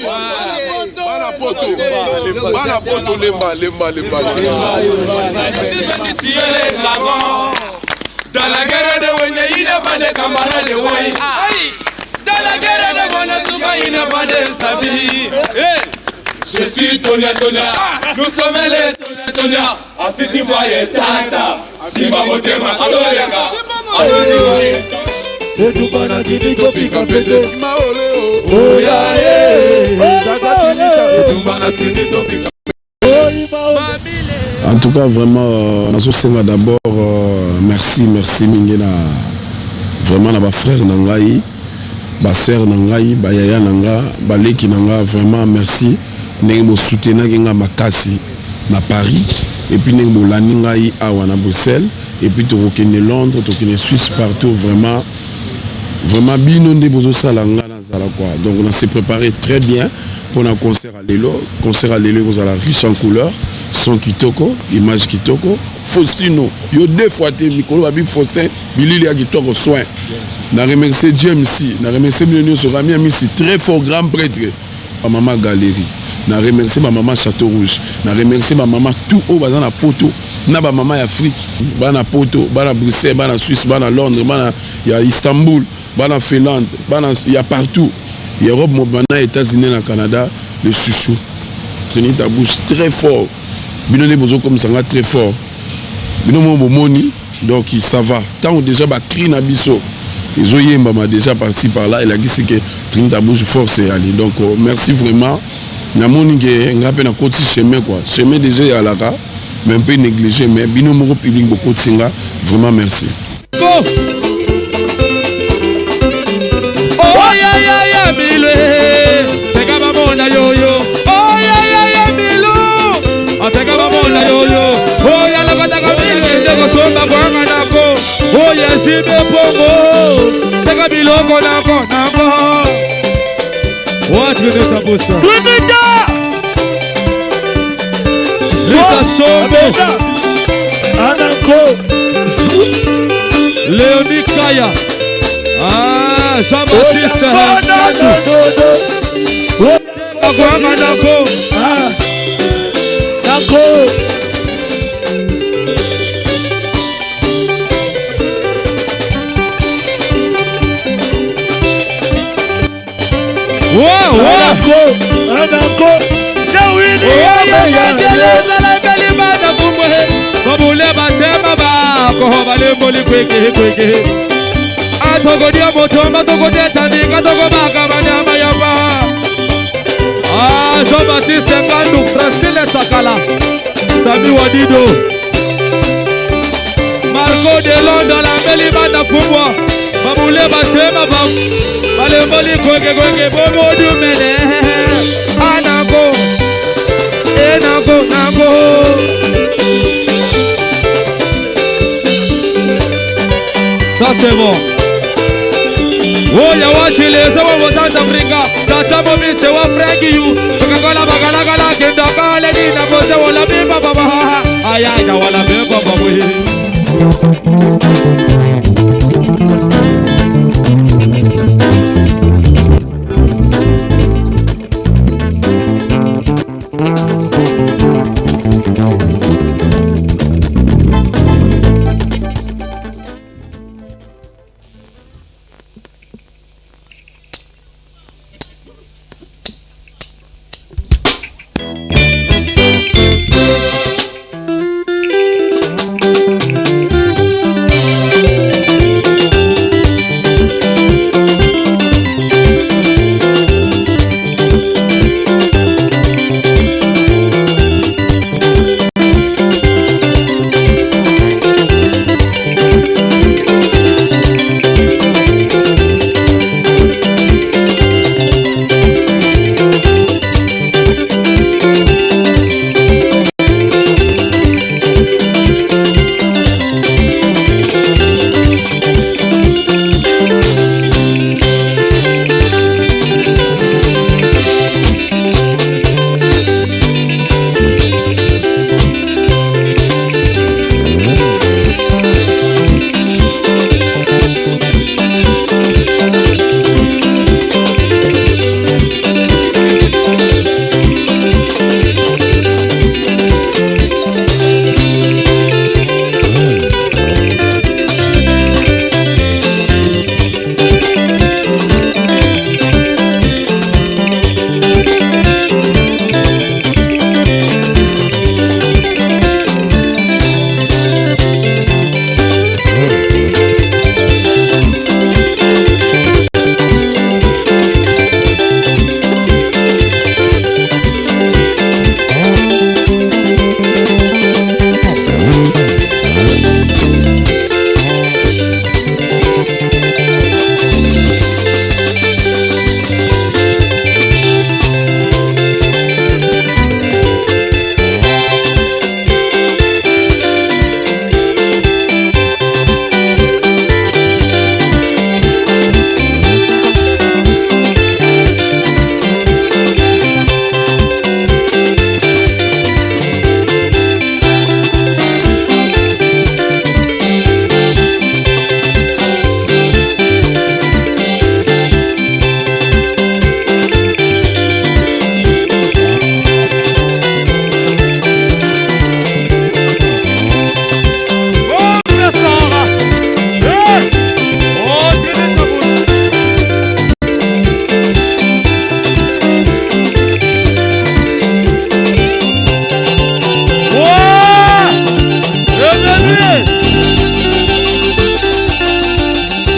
Bana poto, bana poto lemba lemba lemba. Dans la guerre de Wenye, il n'a pas de camarades de Woy. Dans la guerre de Bonasuka, il n'a pas de sabi. Hey! Je suis Tonia Tonia, nous sommes les Tonia Tonia. Asisi voye tata, Simba motema, adoreka. Asisi voye. Etumba na kini topika pete Oya eh, etumba na tini topika. En tout cas, vraiment, nazosenga d'abord merci, merci mingi na vraiment na bafrère na ngai, basœur na ngai, bayaya na nga, baleki na nga, vraiment merci ndenge bosoutenaki nga makasi na Paris et puis ndenge bolandi ngai awa na Bruxelles et puis tokokende Londres, tokokende Suisse, partout. Vraiment, vraiment, bino nde bozosala nga nazala quoi. Donc on s'est préparé très bien pour un concert à lelo. Concert à lelo ekozala riche en couleur, son kitoko, image kitoko. Faustino yo deux fois te, mikolo babi Faustin bilili ya kitoko, soin. Na remercier James, na remercier bino nyonso, Rami Amisi, très fort, grand prêtre, bamama galerie, na remercier bamama Château Rouge, na remercier bamama tout oyo baza na poto, na bamama ya Afrique, bana poto, bana Bruxelles, bana Suisse, bana Londres, bana ya Istanbul, bana Finlande, bana ya partout ya Europe mobima, na États-Unis, na Canada. Le chouchou Trinita Bush, très fort, bino nde bozokomisa nga très fort, bino mo bomoni. Donc ça va, ntango déjà bacri na biso ezoyembama déjà par-ci par-là, elakisi ke Trinita Bush force eyali. Donc merci vraiment. Namoni ke nga mpe nakoti chemin quoi, chemin déjà eyalaka mais un peu négligé, mais bino moko public bokotisi nga. Vraiment merci. Go! Oh ya ya ya milwe, teka bamona yoyo. Oh ya ya ya milu, ateka bamona yoyo. Oh ya lakataka milwe, ndeko somba kwanga nako. Oh ya sibe pongo, teka biloko nako nako. What Trinita Busa? Trinita! Rita Sombo, Anako! Léonie Kaya. Ah, Jean-Baptiste. Kwanga nako. Nako! Wow. Anako! Anako! Jawini! Babule batema bako balemboli kweke kweke atokodia motomba tokodetandika tokobaka banyama yamba. Ah, Jean-Baptiste Ngandu, Francine Sakala, Sami Wadido, Marco de Londres, la meli banda fumbwa babule batema ba balemboli kweke kweke bomodumele anako enako nako. Ça c'est bon. Oya wachileza wa South Africa, tata momiche wa Frankie yu bakakola bakalakala kenda kale nina boze wala bimba baba ayaya wala bimba baba.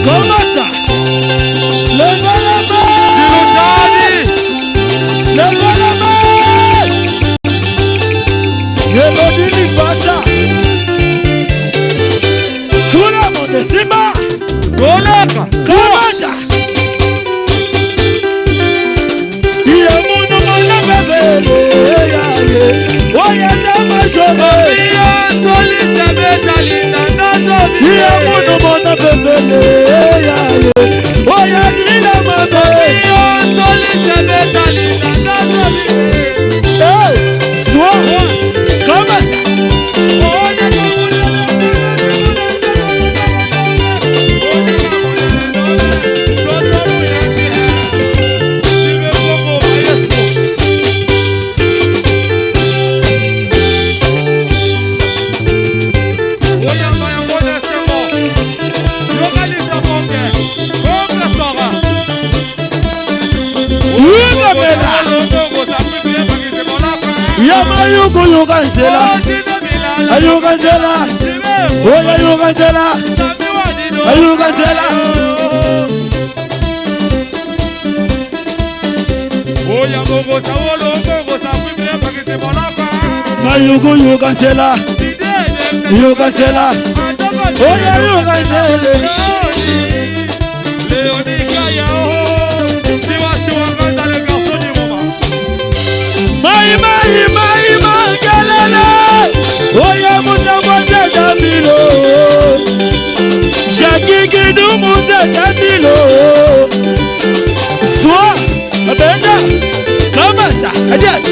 Komata. Levez la main. Levez la main. Elodie Lipasa. Tout le monde Simba. Koleka. Kamata. Iye munu mona bebele ya ye. Oye dama jove. Iye munu mona bebele ya ye. Oye dila mame. Hey, sois. Kamata. Yugamela. Yama yugu yuga nzela. Ayuga nzela. Oya yuga nzela. Ayuga nzela. Mayugu yuga nzela. Yuga nzela. Oya yuga nzela. Mai mai mai makelele. Oya mutambo tata bilo. Jackie Guidu mutata bilo. Soa abenda kamata adiat.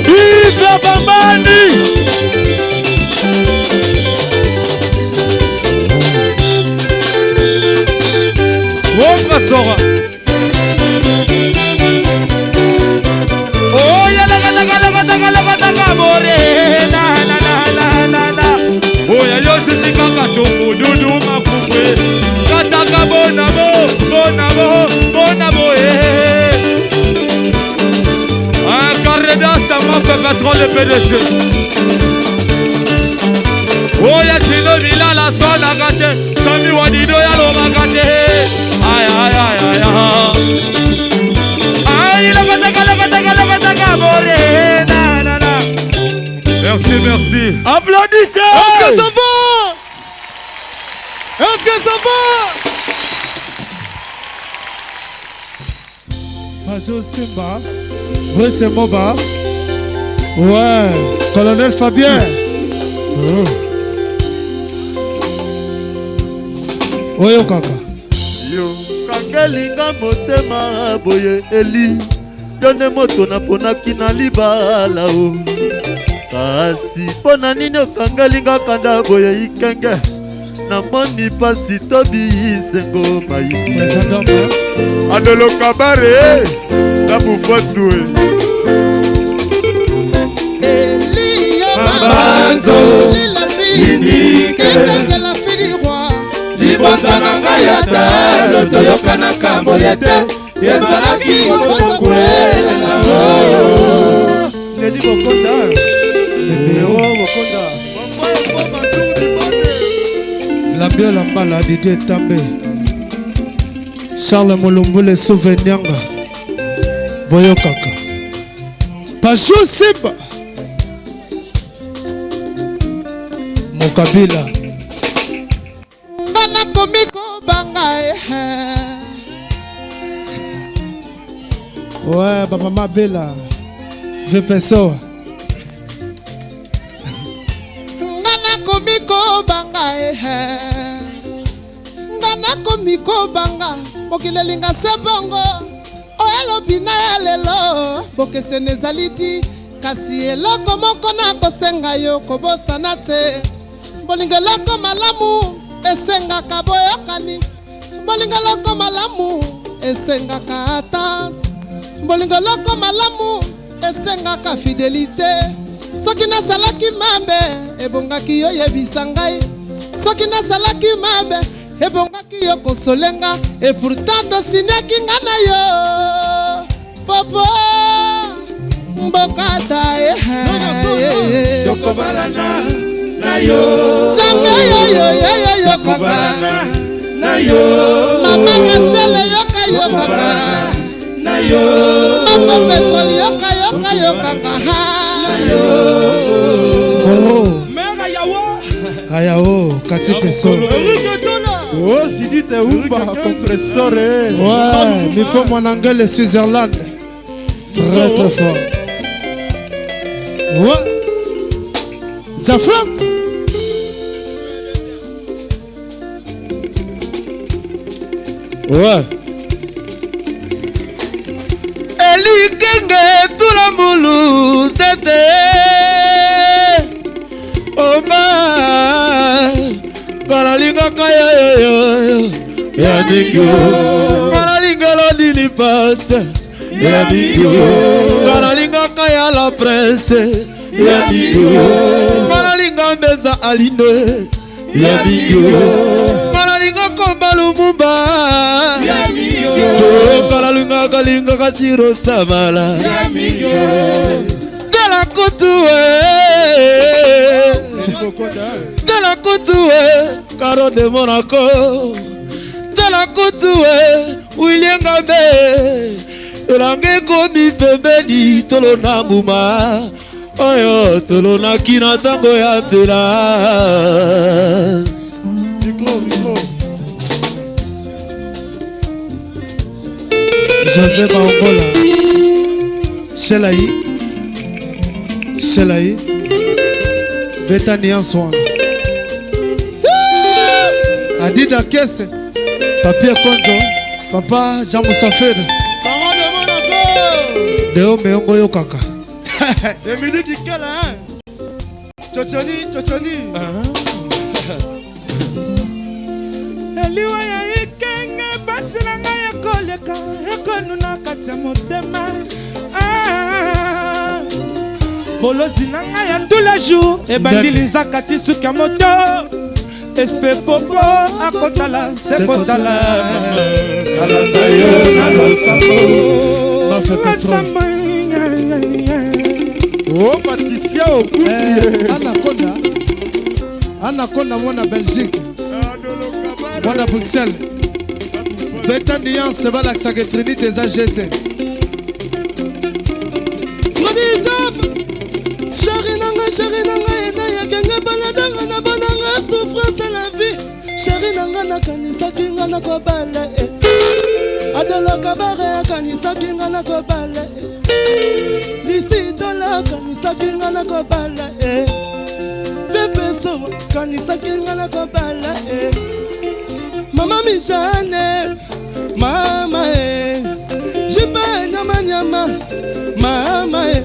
Iva Bambani. Pétrole PDG. Oya Tino Bilala sonaka te, Sami Wadido yalobaka te. Ay ay ay ay ay. Ay lokotaka lokotaka lokotaka bore na na na. Merci, merci. Applaudissez. Est-ce que ça va? Est-ce que ça va? Majo Simba, Bruce Moba. Ouais, Colonel Fabien. Oh. Oyo kaka. Yo kangelinga motema boye eli yo nde moto naponaki na libala o kasi mpo na nini okangelinga kanda boye ikenge namoni pasi to bisengo mayibi Adolo Kabare na Bufatue Banzo libota na ngai ya talo toyokanaka boye te ezalaki motokuela Neli Bokonda. Neo Bokonda. Lambiola Mbala Didier Tambe. Charles Molumbule Souvenianga. Boyokaka. Pajou Simba. Mokabila. Nga nakomi kobanga Ouais, ba mama Bella. VPSO. Nga nakomi kobanga nga nakomi kobanga mokili elinga se bongo oyo elobi na ya lelo bokeseni ezali ti kasi eloko moko nakosenga yo kobosana te bolingo eloko malamu esengaka boyokani bolingo eloko malamu esengaka attente bolingo eloko malamu esengaka fidelite soki nasalaki mabe ebongaki yo yebisa ngai soki nasalaki mabe ebongaki yo kosolenga et pourtant tosiniaki nga na yo popo mbokata tokobalana na yo nzambe yoyoyoyoyokanga Papa Petrole yoka yoka yokanga ha. Oh. Mère Ayawo. Ayao, Kati Peso. Oh, Judith Umba, compresseur. Ouais, Nipo Mwanangele, Switzerland. Très très fort. Ouais. Zafrank. Ouais. Elikenge tula mbulu tete oma nga nalingaka yoyoyo ya mingi nga nalingala nini pase ya mingi nga nalingaka ya la presse ya mingi nga nalinga mbeza aline ya mingi nga nalinga komba lumumba nga nalingaka lingaka ciro samala de la kutu de la kutu caro de monaco de la kutu william gambe elanga ekomi pembeni tolona mbuma oyo tolonaki na ntango ya mpela. Micro, micro. José Baongola. Shelaï. Shelaï. Beta nuance wana. Adida Kese. Papier Konzo. Papa Jean Moussafir. Parent de Monaco. Deo Meyongo Yokaka. Emily Kikala, hein. Chochoni, Chochoni. Eliwa ya ikenge pasi na ngai ekoleka ekonuna kati ya motema. Ah. Bolozi na ngai ya tous les jours ebandi linzaka ti suki ya moto espe popo akotala se kotala Alata yo na losambo. Losambo. Oh, Patricia Okuti. Anaconda. Anaconda mwana Belgique. Mwana Bruxelles. Beta nuance balakisaka Trinité eza GT. Fredi Dove Chéri nanga, chéri nanga, ena yakenge baladanga na bonanga souffrance de la vie. Chéri nanga nakanisaki nga nakobala eh. Adoloka bare akanisaki nga nakobala eh. Lisi dola akanisaki nga nakobala eh. Pepe so akanisaki nga nakobala eh. Mama Mijane, mama eh. Jipe nyama nyama, mama eh.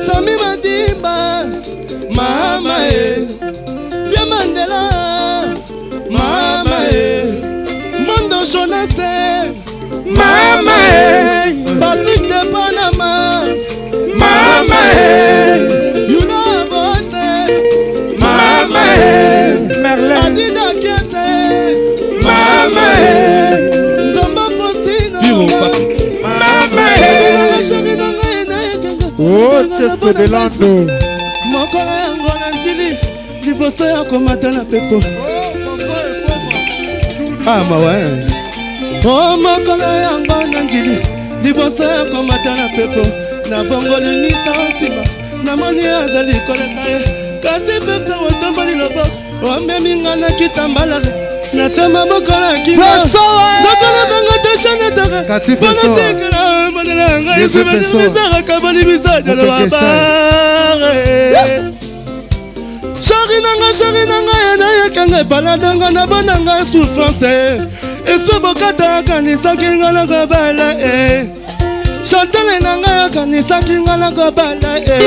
Sami Madimba, mama eh. Vieux Mandela, mama eh. Mondo Jonas, eh. Mama eh. Patrick de Panama, mama eh. Yuna Bosse, mama eh. Adida Kiese, mama eh. Nzomba Faustino, mama eh. Chéri na ngai na ekenge Oh, Chesco Delando. Mokolo yango na njili liboso ya komata na pepo ah mawa o mokolo yango na njili liboso ya komata na pepo nabongoli miso nsima namoni azali koleka ye kasi pesa otomboli loboko omemi nga na kitambalale natie maboko na kino nzoto nazanga te chanetere Kati mpona Peso. tekela monela ya ngai Yesu Peso. misaraka bolibisa Mopeke jaloabare sheri nanga sheri nanga ye nayekanga epaladanga na bonanga souffrance esprit bokata akanisaki nga na kobala e chantele na ngai akanisaki nga na kobala e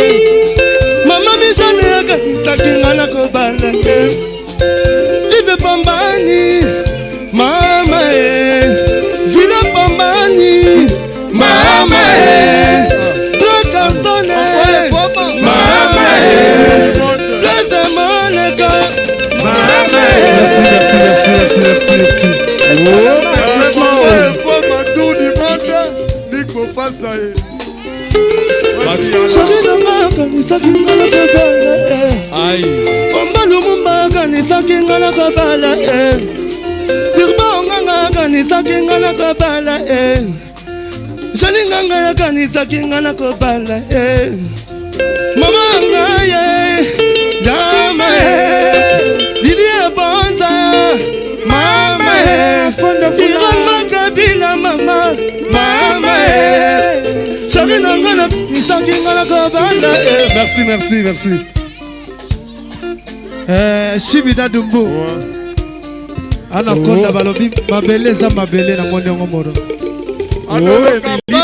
mama mijane akanisaki nga na kobala e ive pambani mama e vila pambani mama e trekansone mama e blaise moleka mama e Merci, merci, merci, merci, merci, merci. Tour du monde, Nico Fassa. Sheri nanga akanisaki nga na kobala omba lumumba akanisaki nga na kobala sirba onganga akanisaki nga na kobala. na ngai akanisaki ngai nakobala eh. Mama ngai eh, dama eh. Lili ebonza mama eh. Iran Makabila mama mama eh. Chéri na ngai nakanisaki ngai nakobala eh. Merci, merci, merci. Eh, Shibida Dumbu. Anakonda balobi mabele eza mabele na moni yango moro.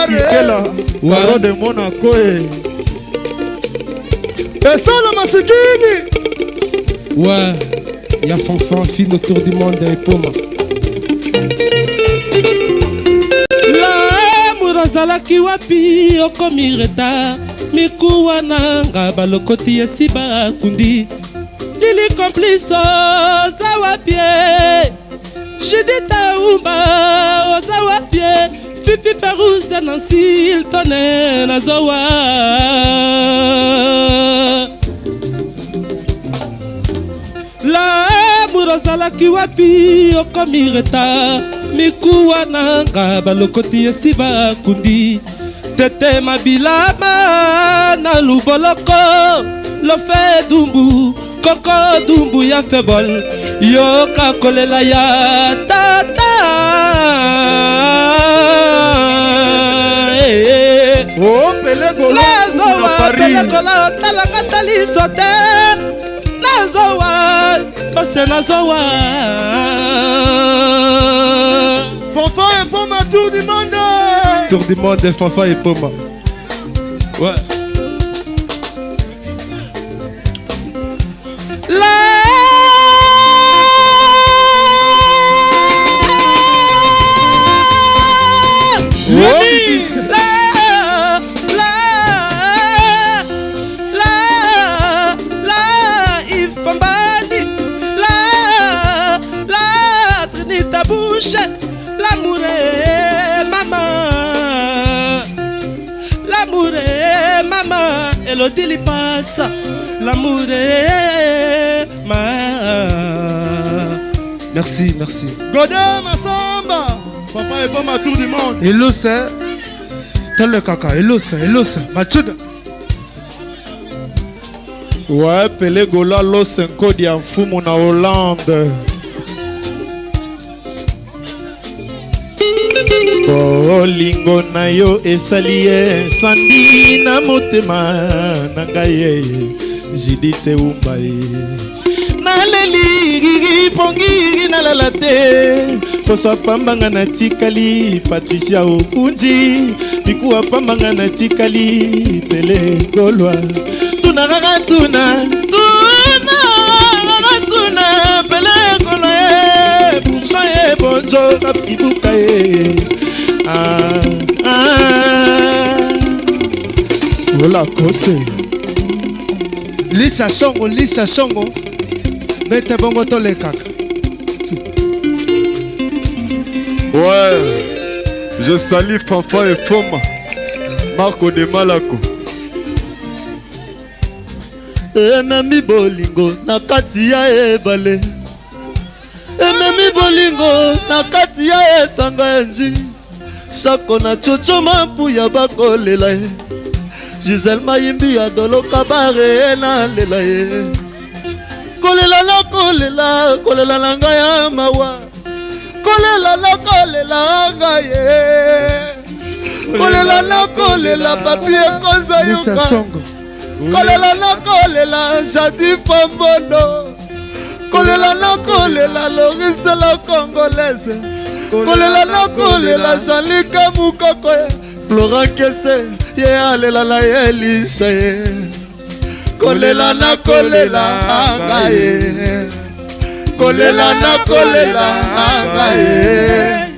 Kela Caro de Monaco e. Esala masikini. Ouais, ya Fanfan, film autour du monde et Poma. L'amour ozalaki wapi okomi retard mikuwa na nga balokoti esi bakundi lili complice oza wapi e? Judith Aumba oza wapi e? Fifi Perouse Nancy Hilton nazowa L'amour ozalaki wapi okomi retard mikuwa na nga balokoti esi bakundi tete mabilama na luboloko lofe dumbu koko dumbu ya febol yoka kolela ya tata eh, eh. Oh, Pele Nazowa pelekola otalanga ta liso te nazowa tose nazowa Fanfan et Poma, tour du monde. Tour du monde, Fanfan et Poma. Ouais. La, la, la, la, Yves Pambali, la, la, Trinita Bouche, l'amour est maman, l'amour est maman, Elodie Lipasa, l'amour est maman. Merci, merci. Godin Massamba. Papa et Poma, tour du monde. Elosa tolekaka elosa elosa machuda. Ouais, Pele Gola Losenko dia mfumu na Hollande. Bolingo na yo esali ye nsandi na motema na ngai ye Judith Umba ye naleli pongi nalala te poso apambanga natikali Patricia Okunji mikuwa pambanga natikali Pele Golwa tuna kaka tuna tuna kaka tuna Pele Golwa ye bourgeois ye bonjo afibuka ye ah, ah. Ola Coste. Lisa Songo, Lisa Songo. Bete bongo tolekaka. Ouais, je salue Fanfan et Foma, Marco de Malako. Ememi bolingo na kati ya ebale, ememi bolingo na kati ya esanga ya nji sako na chocho mampu ya bakolela ye Gisèle Mayimbi ya doloka bare nalela ye kolela na kolela kolela na ngai ya mawa kolela na kolela ngai ye kolela na kolela papi ekonza Lisa yoka Songo. kolela na kolela jadi fambondo kolela na kolela loris de la congolaise kolela na kolela jean-luc mukoko ye florent kese ye alela na ye elisa ye kolela na kolela ngai ye kolela na kolela ngai ye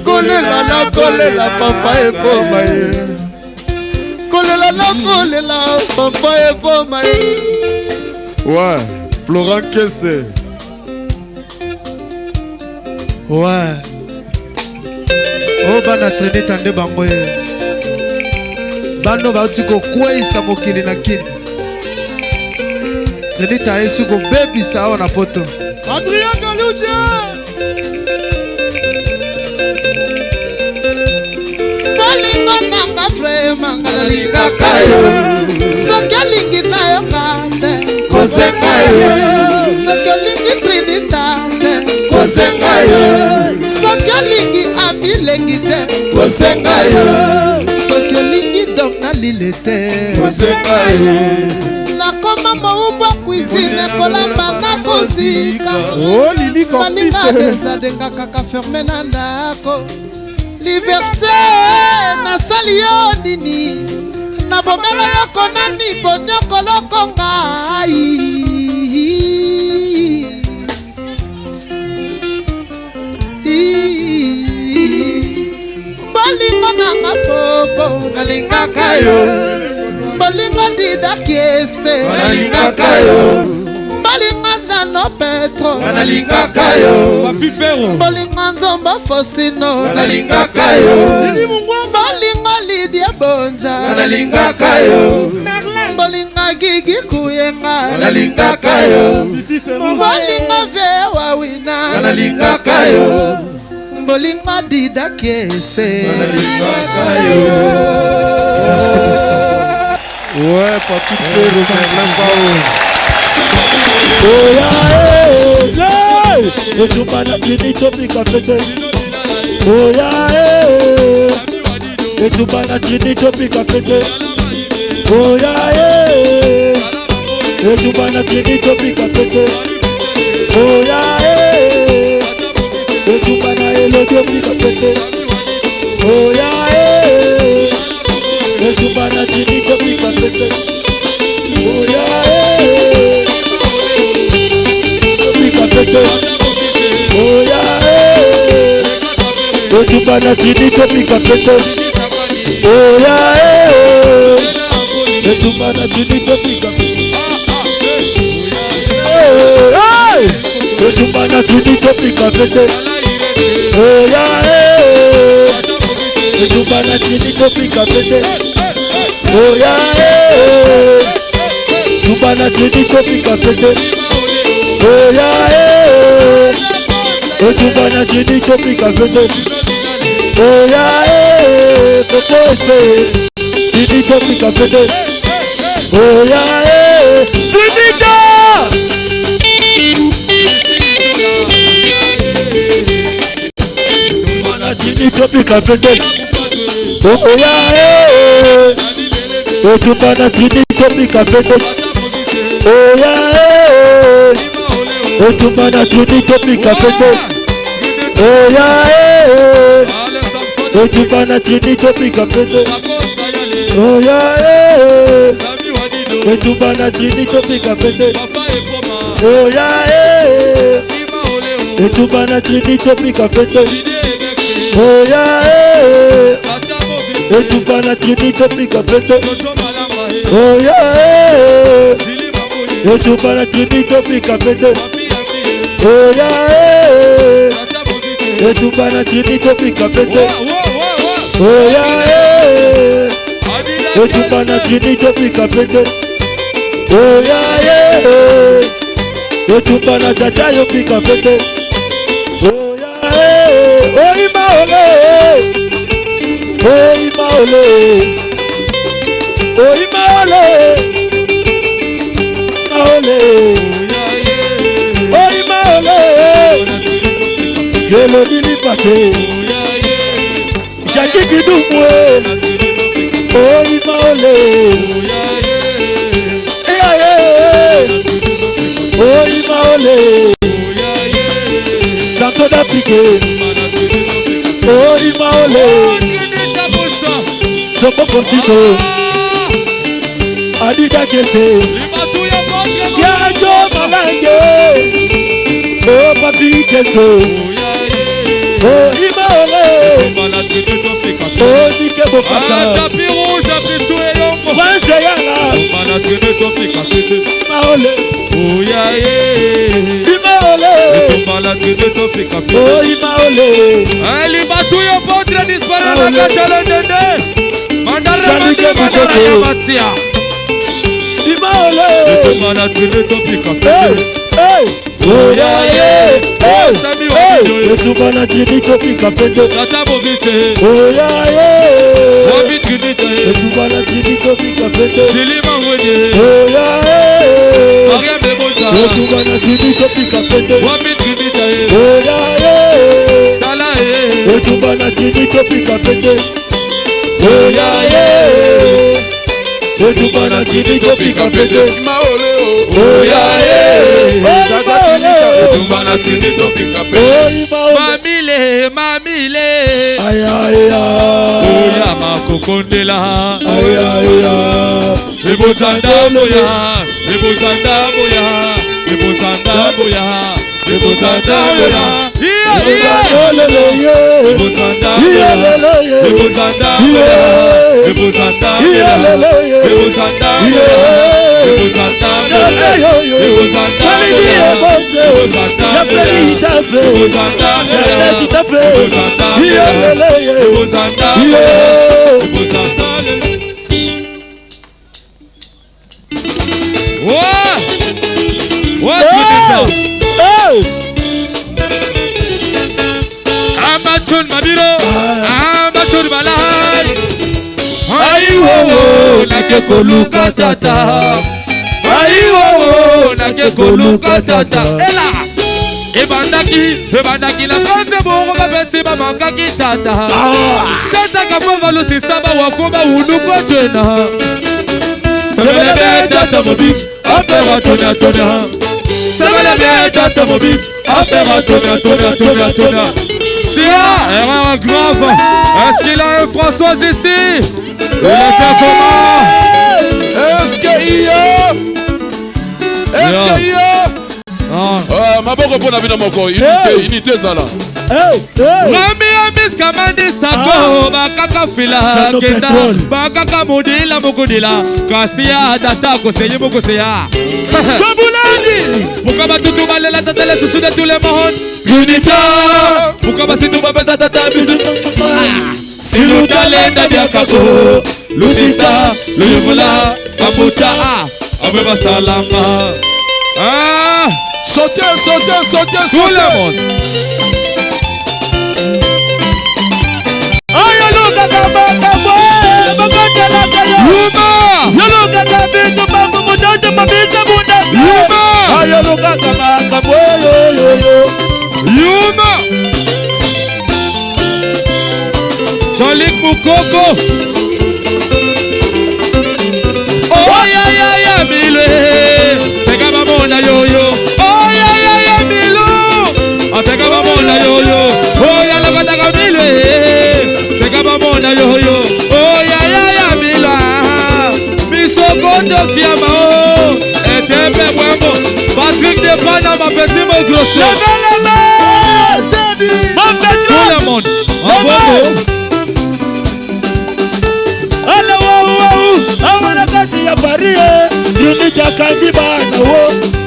kolela na kolela papa eboma ye kolela na kolela papa eboma ye. Ouais, Florent Kese. Ouais. Oyo bana Trinita nde bango ye. Bano bauti kokweyisa mokili na kini. Trinita ayesi kobebisa awa na poto. Adrien Kaluja. Bolingo na Kosenga yo. Soki olingi amilengi te. Kosenga yo. Soki olingi dom na lile te. Kosenga yo. Nakoma mowumbu ya cuisine kolamba na kozika. Oh, Lili Baninga complice. dezadenga kaka ferme na ndako. Liberté nasali yo nini? Nabomela yo konani ponyokoloko ngai. Bolingo nanga popo nalingaka yo. Bolingo didakiese Nalingaka yo. Bolingo jano petro Nalingaka yo. Bolingo nzombo faustino Nalingaka yo. Bolingo lidia bonja Nalingaka yo. Bolingo gigi kuyenga Nalingaka yo. Bolingo vewa wina Nalingaka yo. Bolingo didakiese. Nalingaka yo. Merci, merci. Ouais, Papi Pero, Merlin Bao. Oya, eh, eh, etumba na tini topika fete. Oya, eh, etumba na tini topika fete. Oya, eh, etumba na tini topika fete. Oya, eh, etumba na elo topika fete. Oya, eh, etumba na tini topika fete. Oya, eh, topika fete. Oya, eh, etumba na tini topika fete. Oya, eh, etumba na tini topika fete. Eh, eh, etumba na tini topika fete. Oya, eh, etumba na tini topika fete. Oya, eh, etumba na tini topika fete. Oya, eh, etumba na tini topika fete. Oya, eh, Coco SP, tini topika fete. Oya, eh, Trinita! Bana tini topika fete. Oya, eh, etumba na tini topika fete. Oya, eh, etumba na tini topika fete. Oya, eh, etumba na tini topika fete. Oya, eh, etumba na tini topika fete. Oya, eh, etumba na tini topika fete. Oya, eh, etumba na tini topika fete. Oya, eh, etumba na tini topika fete. Oya, eh, etumba na tini topika fete. Oya, eh, etumba na tini topika fete. Oya, eh, etumba na tata yo pika fete. Oya, eh, oima ole, oima ole, oima ole, ole, oima ole. Yelo dili passé, Jackie Kidumwe, oima ole. Eh, eh, oima ole. Santo d'Afrique, oima ole. Soko Kosino, Adida Kese, Yajo Malange, Oh Papi Kenzo, Oh Ima Ole, Oh Nike Bokassa, Prince Yanga, Ima Ole, Ima Ole, Oh Ima Ole, Libatuyo potre disparaît la katale dende. Mandara Janike mandara Butoko. ya matia. Ima Ole, Hey, hey, Oh yeah, yeah, hey, hey, Etumba na tini topika fete. Tata Bobite. Oh yeah, yeah. Wabi Trinite. Etumba na tini topika fete. Jili Mangwede. Oh yeah, yeah. Maria Bebosa. Etumba na tini topika fete. Wabi Trinite. Oh yeah, Etumba na tini topika pete. Oya ye. Etumba na tini topika pete. Maole Oya ye. Etumba na tini topika pete. Mamile, mamile. Oya makokondela. Ebozanda moya, ebozanda moya, ebozanda moya, ebozanda moya. Iya, iya. Ebozanda moya, ebozanda moya, ebozanda moya, ebozanda moya, ebozanda moya, ebozanda moya, ebozanda moya, ebozanda moya, ebozanda moya, ebozanda moya. Ouais! Ouais, tu Amachon Mabiro! Amachon Balai! Aïwo, nake koluka tata! Aïwo, nake koluka tata! Ela! Ebandaki, ebandaki na konze bongo bapesi bamakaki tata. Tata kapova lusisa bawako bawunuko tena. Sebelebe tata mobich, afera tonya tonya. Sebelebe tata mobich, afera tonya tonya tonya tonya. Sia, erreur grave. Est-ce qu'il a un François ici? Il était comment? Est-ce qu'il y a? Est-ce qu'il y a? Ah, maboko mpona bino moko unité unité ezala. Rami amis kamandi sako bakaka fila Château kenda Pétrole. bakaka modila mokodila kasi ya data koseye mokoseya. Tobulani. Pourquoi batutu balela tata les sous de tout le monde? Unita. Pourquoi basitu bapesa tata bisu? Silutalenda biakako lusisa luyungula babuta abe basalama. Ah! Sautez, sautez, sautez, Tout le sautez. monde. Ayolukaka makambo bakotelaka yo. Yuma! Yolukaka bintu bafu mutoto mabisa bunda. Yuma! Ayolukaka makambo yoyoyo. Yuma! Jean-Luc Moukoko. Oh ya ya ya Mile. Teka bamona yo yo. Oh ya ya ya Milo. Ateka bamona yo yo. Oh ya la bataka Mile. Teka bamona yo yo. Oh ya ya ya Milo. Misoko de fiama oh. Etembe bwembo. Patrick de Panama petit mot grosso. Tout le monde. Bravo. Ala wau wau, awa na kati ya Paris, unité akangi bana wo.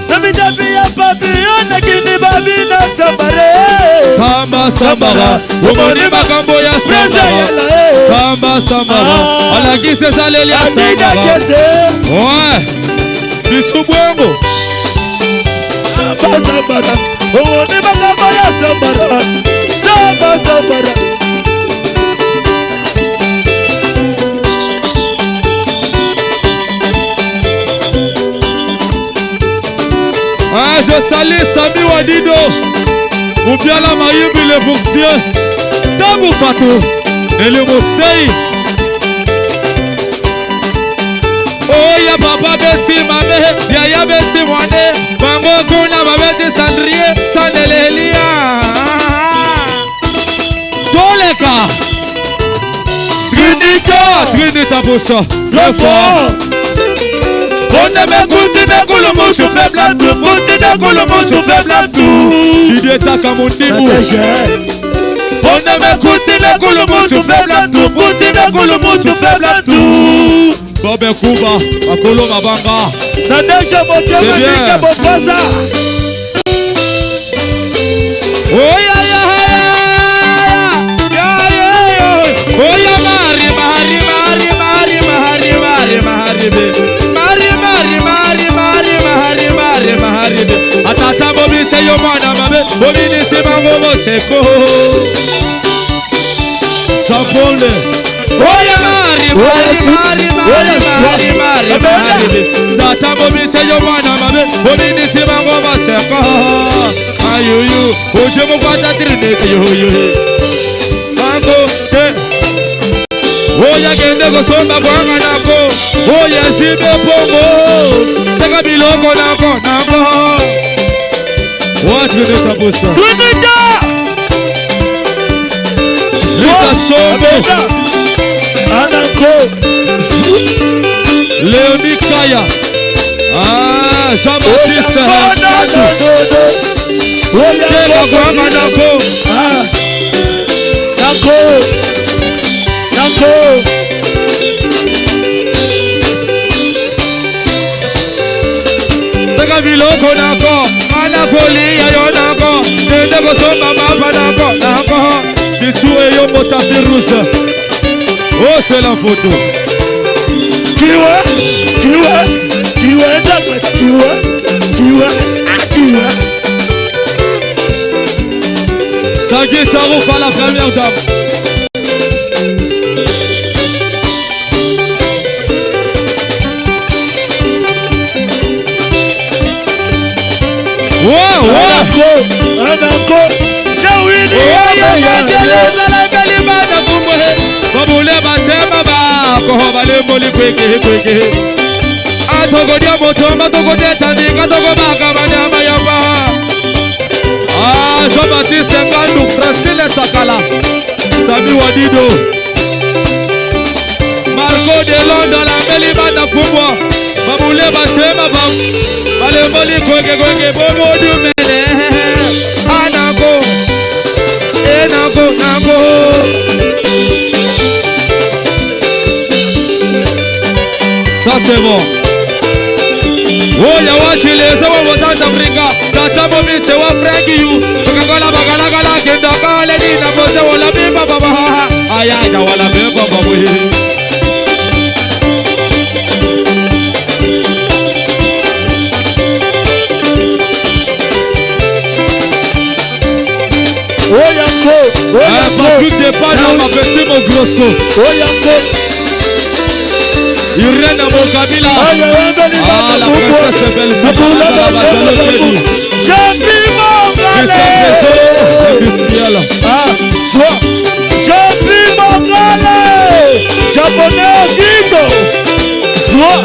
Na mitapi ya papillon na kini babi na sambare. Samba sambara, omoni makambo ya sambara. Samba sambara, alakisi ezaleli ya Amida sambara. kese. Ouais. Bisu bwengo. Samba sambara, omoni makambo ya sambara. Samba sambara. Ah, je salue Sami Wadido. Moubiala Mayumbi le boursier. Tabou Fatou. Nelly Moussei. Oh ya papa beti mame, yaya beti mwane, bango kuna babeti sandrie, sandelelia. Toleka. Trinita, Trinita Boussa. Très fort. Oneme kuti ne kulumushu faible tout, kuti ne kulumushu faible tout. Didier Taka Mundimu. Oneme kuti ne kulumushu faible tout, kuti ne kulumushu faible tout. Bob Kuba, Makolo Mabanga. Nadesha motema C'est bien. nika bopasa. Oh ya ya ya ya ya ya. Oh ya mari mari mari mari mari mari mari be. Mari mari mari mari mari mari mari be. Atata bobi se yo mwana mabe, bobi ni si mango boseko. Jean-Paul. Oh ya mari mari mari mari mari mari mari be. Tata bobi se yo mwana mabe, bobi ni si mango boseko. Ayuyu, oje mo kwata trinete yo yo. kosomba kwanga nako oyo azibe pongo teka biloko nako nako watrinotabusa Trinita Rita Sombo Anako Léonie Kaya Ah, Jean-Baptiste Teka kwanga nako Nako Nako Teka biloko nako ana kolia yo nako kende kosomba mapa nako nako Pichu eyombo tapis rouge. Oh, c'est la photo. Kiwa Kiwa Kiwa Ndakwa Kiwa Kiwa Ah, Kiwa Sagui Charouf à la première dame. Ouais, ouais. Anako Anako Jawini Babule batema bako balemboli kweke kweke atokodia moto matokodeta ndinga tokobaka banyama yamba Ah, Jean-Baptiste Ngandu Francine Sakala Sami Wadido Marco de Londres la meli banda fumbwa Babule batema ba balemboli kweke kweke bobo dumele Anako Enako nako Ça c'est bon. Oya wachileza wa South Africa tata momiche wa Frankie yu bakakola bakalakala kenda kale nina boze wala bimba baba ayaya wala bimba baba Oyanko Oyanko Patrick Depana ma petit mon grosso Oyanko Irène Mokabila Ah la princesse belle Jean-Pierre Mongale Ah, soit Jean-Pierre Mongale Japonais Guido Soit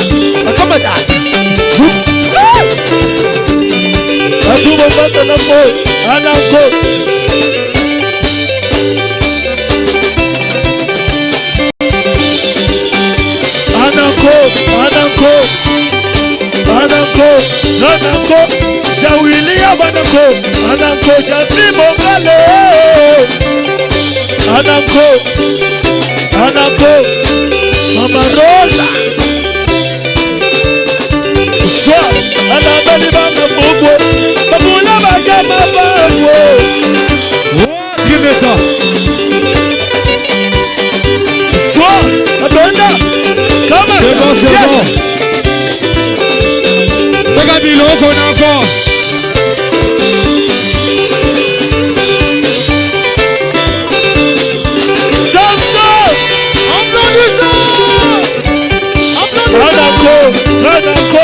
Akamata Zou Atubo bata na po Anako Anako Anako Anako Anako Jawilia Banako Anako Jean-Pierre Mongale Anako Anako Mama Rosa Swa Anabeli bana mubwe Babula bajama babwe Trineta Swa Abenda Kama C'est bon, c'est bon. Baka biloko nako Samson Anako Anako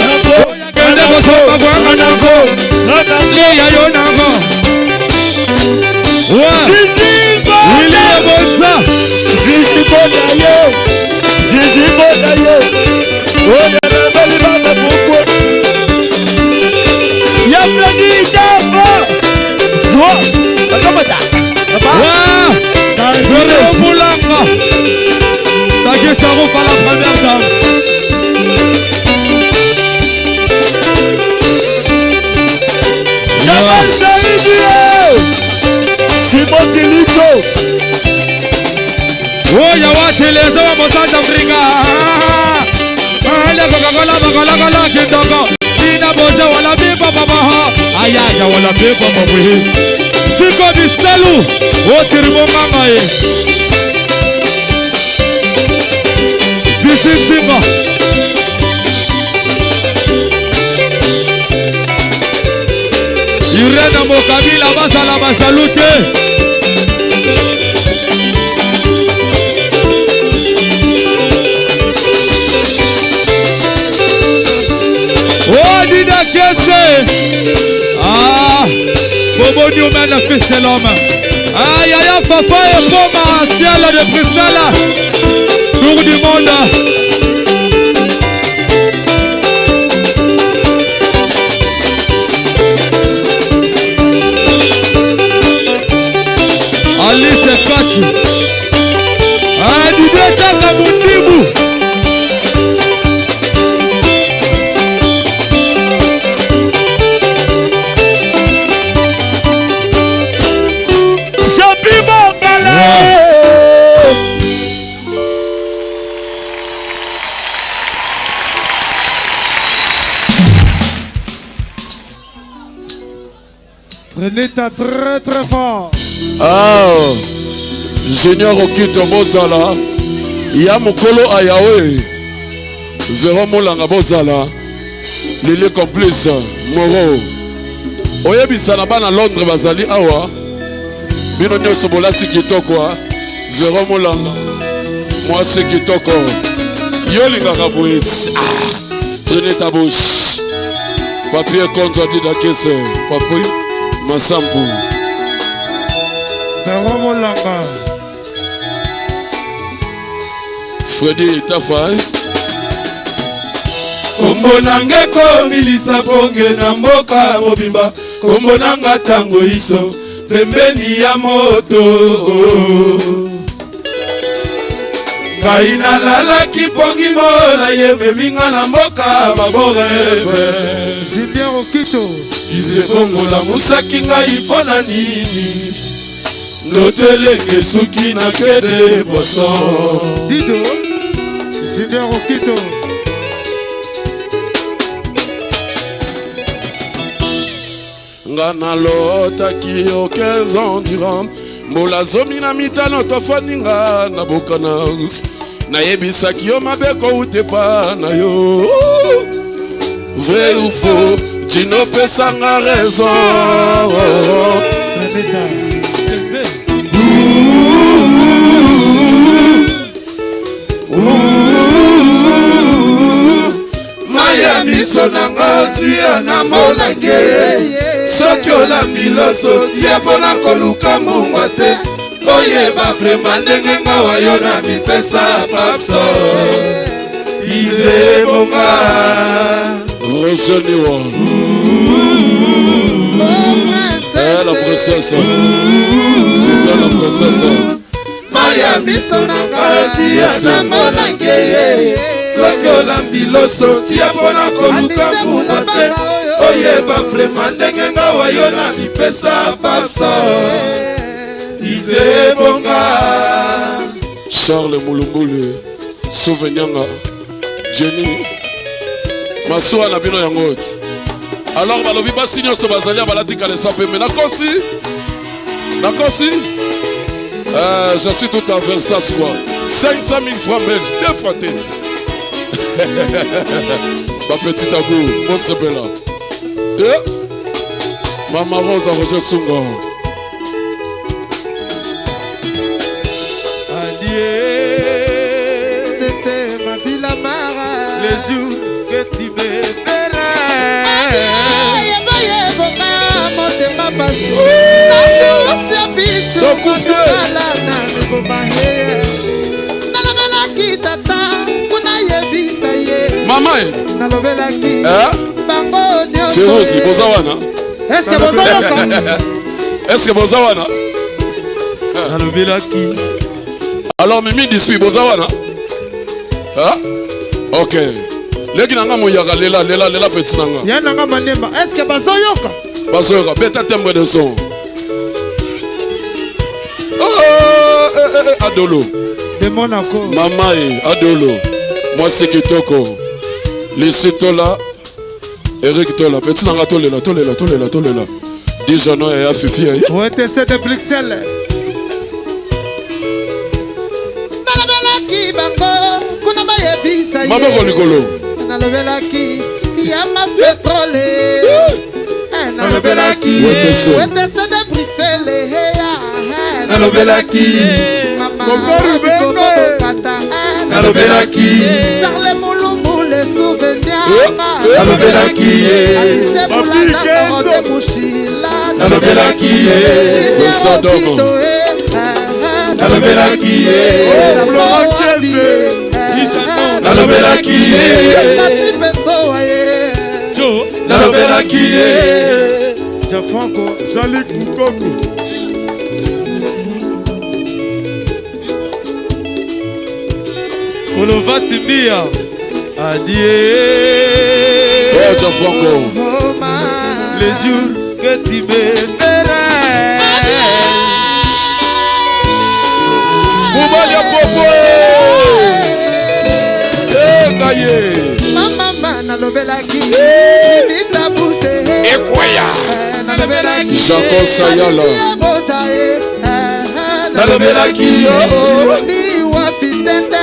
Anako Kende kosomba kwanga nako Anako Liya yo nako Ouais Zizi Willy Ebosa Zizi bona yo Zizi bona yo Oya na bali bana mubwe Ya Fredi Dafa Zwa Akamata Ouais Florian Moulanga Sagui Charouf à la première dame Jamal Saidi Simon Kilicho Oya wachileza wa South Africa Ale Coca-Cola bakalakala kindoko Nina boja wala bimba baba Ayaya wala bimba baba Siko biselu Otiribo mama ye Sisi Simba Irene Mokabila bazala bajalu te Oh, Dida Kese Ah Bobo Newman, le fils de l'homme. Ah, Yaya Fafa et Poma, ciel de Bruxelles. Tour du monde. Alice Kachi. Ah, Didier Tanga Mundibu. Jean-Pierre Mongala. Renita très très fort. Ah, Junior Okito bozala ya mokolo ayawe Vero Molanga bozala Lili complice Moro oyebisa na bana Londres bazali awa bino nyonso bolati kitoko ah. Vero Molanga mwasi kitoko yo olingaka boye ah, traîner ta bouche papier konzo adidakese papi masampu Vero Molanga. Freddy Tafa eh? Kombo nanga ekomilisa ponge na mboka mobimba kombo nanga tango iso pembeni ya moto ngai nalalaki pongi mola ye meminga na mboka maboreve Julien Okito. Ize lamusaki ngai mpo na nini ndoto elenge suki na kede poisson Dido. Julien Okito. Nga nalotaki yo 15 ans durant mbula 15 tofandi nga na bokana nayebisaki yo mabe kouta epa na yo vrai ou faux Gino pesanga raison. Mai ya miso na nga tia na molange soki olambi loso tia mpona koluka mungwa te oyeba vrema ndenge nga wayo na mipesa papso izebonga Roseniwa. Eh, la princesse. Suzanne la princesse. Mai ya miso na nga tia na molange soki olambi loso tia mpona koluka mungwa te oyeba vrema ndenge nga wayo na mipesa papso izebonga Charles Mulumbulu, Souvenyanga, Jenny, masuwa na bino yango ti. Alors balobi basi nyonso bazali ya balati kaleso pembe. Nakosi? Nakosi? Je suis tout à Versace quoi. 500 000 francs belges, deux fois te. Ba petit agour, bosepela. Eh? Mama Rose Roger Sunga. C'était ma vie la mara. Le jour que tu me verras. Yeboyeboka motema pasi nasusia biso kala na miboma ye nalobelaki tata kuna yebisa ye Mama e. nalobelaki Eh? bango nyonso Ferozi, boza wana? Est-ce que boza yoka? Est-ce que boza wana? Nalobelaki. Alors Mimi disui boza wana? Ah? Ok. Leki nanga moyaka lela lela lela petit nanga. Ya nanga manemba. Est-ce que bazoyoka? Bazoyoka beta timbre de son. Oh, eh, eh, eh, Adolo. De Monaco. Mama e Adolo. Mwasi kitoko. Lisi Tola. Eric Tola. Petit nanga tolela tolela tolela tolela. Dijono ya Fifi. Eh? OTC de Bruxelles. Nalobelaki bango kuna bayebisa ye. Maboko likolo. Nalobelaki ya ma petrole. Eh, nalobelaki OTC. OTC de Bruxelles. eh, ah, eh, Nalobelaki. Mama Kokoro Biko Bengo. Bokata, eh, Nalobelaki. Charles Mulumbu le souvenir. Nalobelaki. Alice Boulanda Korote Mushila. Nalobelaki. Vincent Domo. Okito, eh, eh, eh, Nalobelaki. Florent Kiese. Nalobelaki ye. Tati pesowa ye. Nalobelaki ye. Gianfranco Jean-Luc Mukoko. Olovati Mbia Adie Oh, Gianfranco. Le jour que tu me verras Mobali ya popo Eh, ngai ye. Mama nalobelaki Nita buse Ekweya. Nalobelaki Jacob Sayala. Bota ye Nalobelaki yo. Ni wapi tete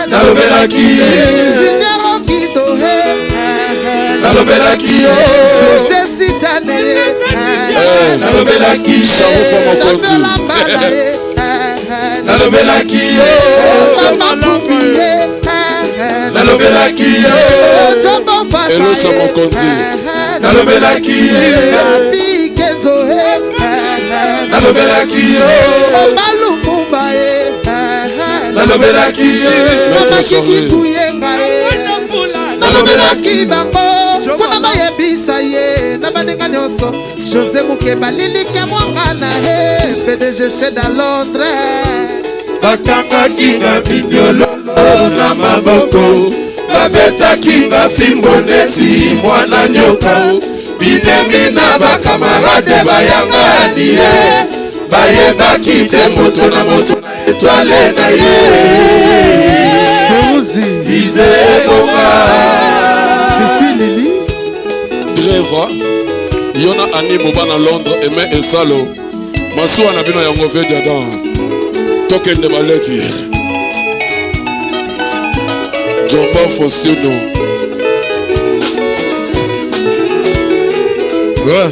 Nalobelaki ye. Seigneur Okito Nalobelaki yo. Sesitane Eh, Nalobelaki yo. Samufa Mokonzi. Nalobelaki yo. Mama Pupi Nalobelaki yo. Elosa Mokonzi. Nalobelaki ye. Papi Kenzo Nalobelaki yo. Omalumumba Nalobelaki ye. Maître Charlie. Kuyenga nalobelaki bango mpona bayebisa ye na baninga nyonso josé mokeba lilike mwanga na ye pdg cheda londres bakangaki nga minyololo na maboko babetaki nga fimbo neti mwana nyoka binemi na bakamarade bayangani ye bayebaki te moto na moto na etwale na ye ize ebonga Dreva. Yona Ani Boba na Londres Aimé Esalo. Masuwa na bino yango ve diadan. Tokende baleki. Jomba Faustino. Ouais.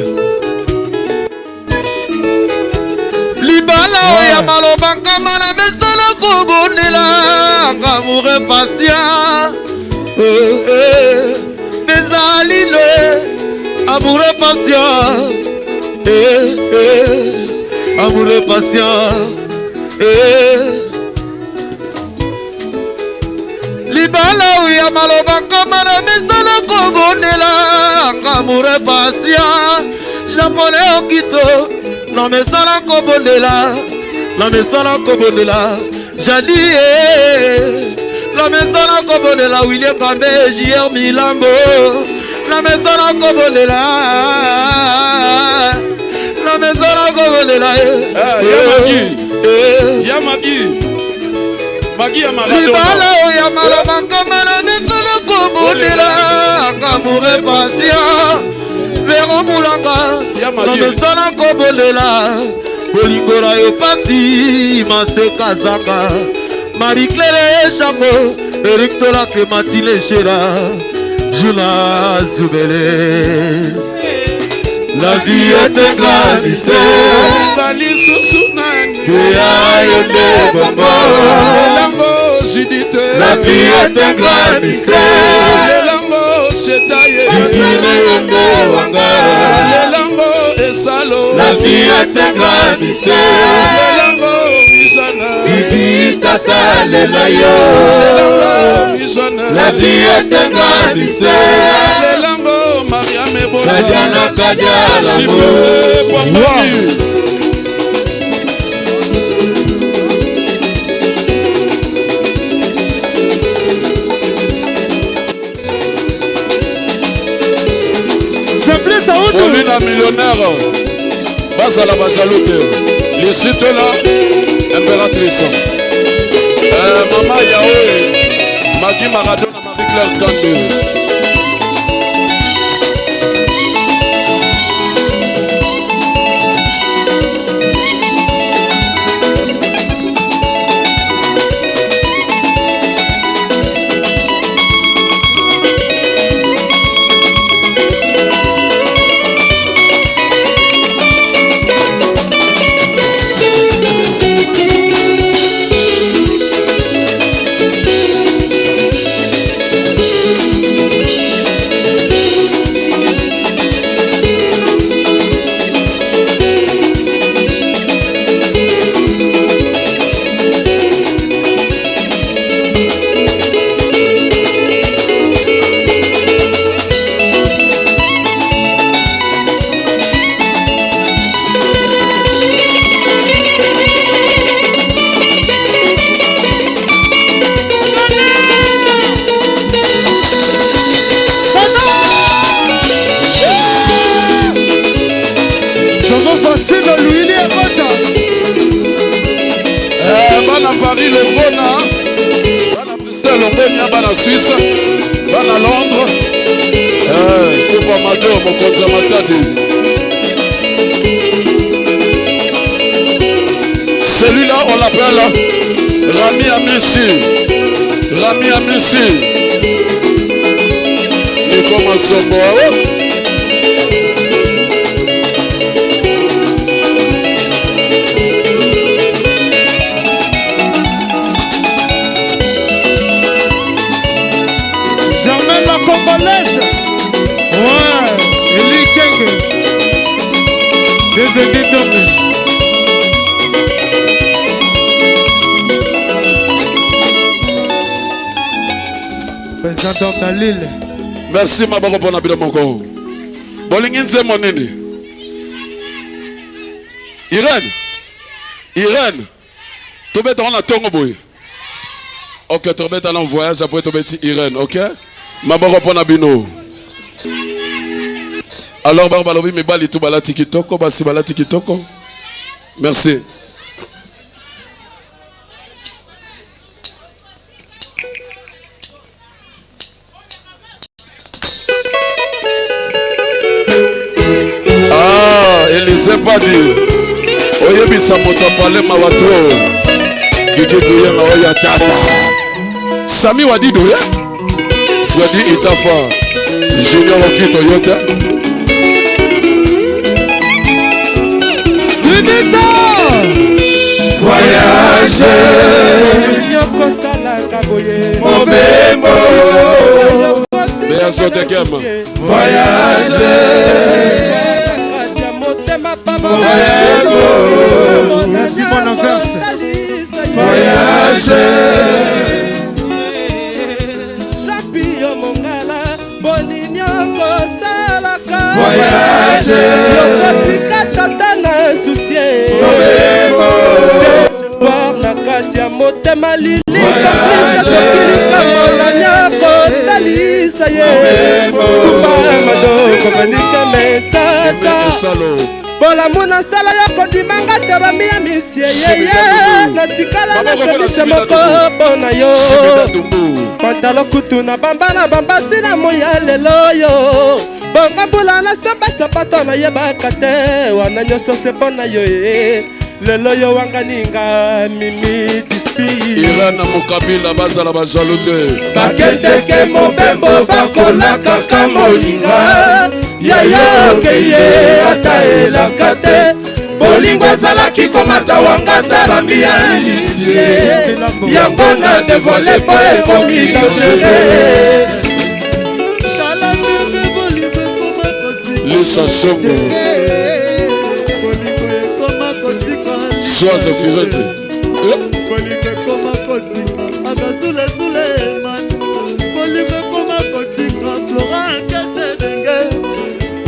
libala oyo ya maloba nkama na mesana kobondela ngamoure patient ezali le amoureux patient Eh, eh, amoureux patient Eh. libala oyo ya maloba nkama na mesana kobondela ngamoure patient japonais okito na mesana kobondela na mesana kobondela jadi eh. na mesana kobondela william kambe jr milambo na mesana kobondela na mesana kobondela eh. Ah, ya Magi. Eh. Ya Magi. Magi ya Maradona. libala oyo ya maloba nkama na mesana kobondela ngamoure patient vero mulanga Ya na Magi. mesana kobondela bolingo na yo pasi maseka zanga marie claire eshango erik tola clémentine eshera juna zubele La vie est un grand mystère. Ezali susu nani. Ya yo nde bongo. Elambo Judith. La vie est un grand mystère. Elambo Chetaye. Divine yo nde wanga. Elambo Esalo. La vie est un grand mystère. Elambo Mijana. Didi tata lela yo. Elambo Mijana. La vie est un grand mystère. Elambo Mariam Eboja. Kadiana kadiala Jipe Pambani. Simplice Aoudou. Paulina millionnaire bazala bajaloux te lisitola impératrice euh, mama yaoe magi maradona marie claire kande Thank Paris Longona, bana Bruxelles Longonia, bana Suisse, bana Londres, Kupa Mado, mokonzi ya Matadi. Celui-là, on l'appelle Rami Amissi. Rami Amissi. Nico Masombo. Oh. Germaine la Congolaise. Ouais, Eli Kenge. DVD Dombe. Président d'homme na Lille. Merci maboko mpona bino moko. Bolingi nzembo nini? Irène. Irène. Tobeta wana tongo boye. Ok, tobeta na voyage après tobeti Irène, ok? Maboko mpona bino. Alors bar balobi mibali tu balati kitoko, basi balati kitoko. Merci. Ah, Elise Padi. Oyebisa moto apale mawa to. Gigi Kuyenga oya tata. Sami Wadido ya. Freddy Itafa. Junior Okito yote. Unita! Voyage Yokosalaka boye. Mobembo Bea Zotekem. Voyage Kati ya motema pamba. Merci mon averse. Voyage Champion mongala boninio kosalaka Voyage. yokotika tata na susie Espoir na kati ya motema lilika soki likambo nani akosalisa ye kupa madoko metsasa Salo. bolamu na nsala ya kondimanga terami ya misie yeye natikala na sebise moko mpo na yo Simida Tumbu. pantalo kutu na bamba na bamba ntina moya lelo yo bongo mbula nasomba sapato nayebaka te wana nyonso se mpo na yo ye lelo yo wanganinga mimi dispi Irène Mokabila bazala ba jaloux te. Bakendeke mobembo bakolakaka molinga yaya okeye ata elaka te bolingo ezalaki komata wanga talami ya lisie yango na devoile mpo ekomi dangereux. Tala ndenge bolingo ekoma kotika. Lisa Songo. Bolingo ekoma kotika. Soise Firete. Bolingo ekoma kotika akazulezule man. Bolingo ekoma kotika Florent Kese ndenge.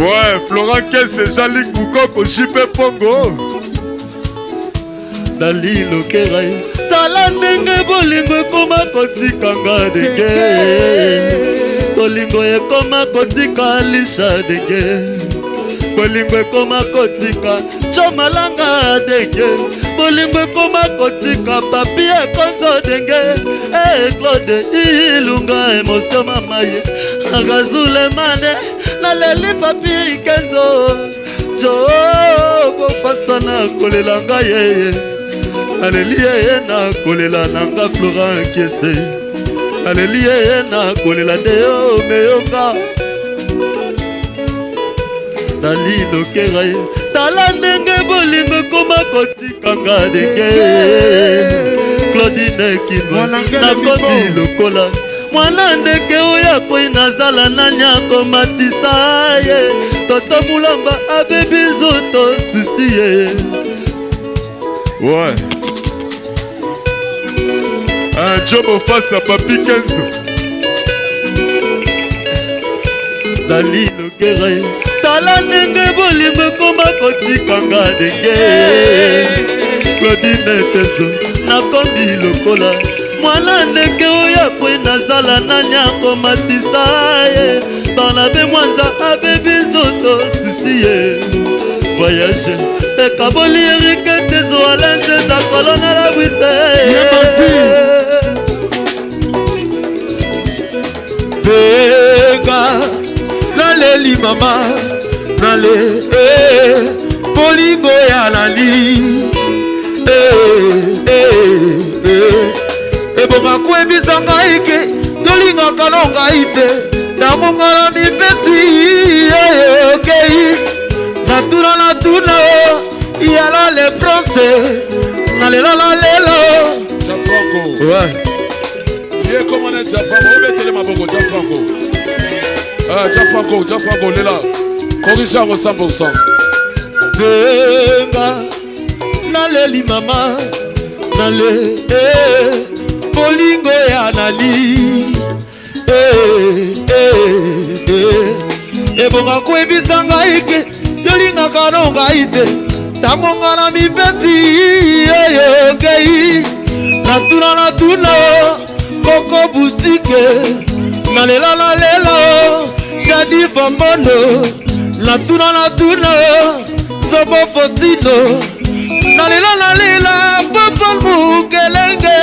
Ouais, Florent Kese, Jean-Luc Moukoko, JP Pongo. Dalilokera ye. Tala ndenge bolingo ekoma kotika nga ndenge. Bolingo ekoma kotika lisa ndenge. Bolingo ekoma kotika Jomalanga ndenge. Bolingo ekoma kotika papi ekonzo ndenge. Eh Claude Ilunga emotion mama ye. Akazulemane naleli papi Kenzo. Jo bopasa na kolela ngai ye. Naleli ye na kolela nanga Florent Kiese. Naleli ye na kolela nde yo meyonga. Nalilokera ye. Tala ndenge bolingo ekoma kotika nga ndenge. Claudine Kinwe nakomi lokola mwana ndeke oyo akwei nazala nani akomatisa ye. Toto Mulamba abebi nzoto susi ye. Ouais. Un job face à Papi Kenzo. Nalilokera ye. Tala ndenge bolingo ekoma kotika nga ndenge. Claudine Teso nakomi lokola mwana ndeke oyo akwei nazala nani akomatisa ye. Barnabe Mwanza abebi nzoto susi ye. Voyage ekaboli Erike Tezo Alain Nzeza kolona la bwise. mama nale eh, bolingo ya nani eh, eh, eh. Ebonga koyebisa ngai ke tolingaka no ngai te, ntango nga na mipesi okei natuna natuna yala le prince nalela nalela. Gianfranco. Ouais. Ye comment on est Gianfranco? Obetele maboko Gianfranco. Ah, Gianfranco, Gianfranco lela. Corrige yango 100%. Benga naleli mama nale eh, bolingo ya nali eh, eh, eh. Ebonga koyebisa ngai ke tolingaka no ngai te, ntango nga na mipesi eyokei natuna natuna koko butike nalela nalela jadi fambono natuna natuna zobo fosino nalela nalela popol mukelenge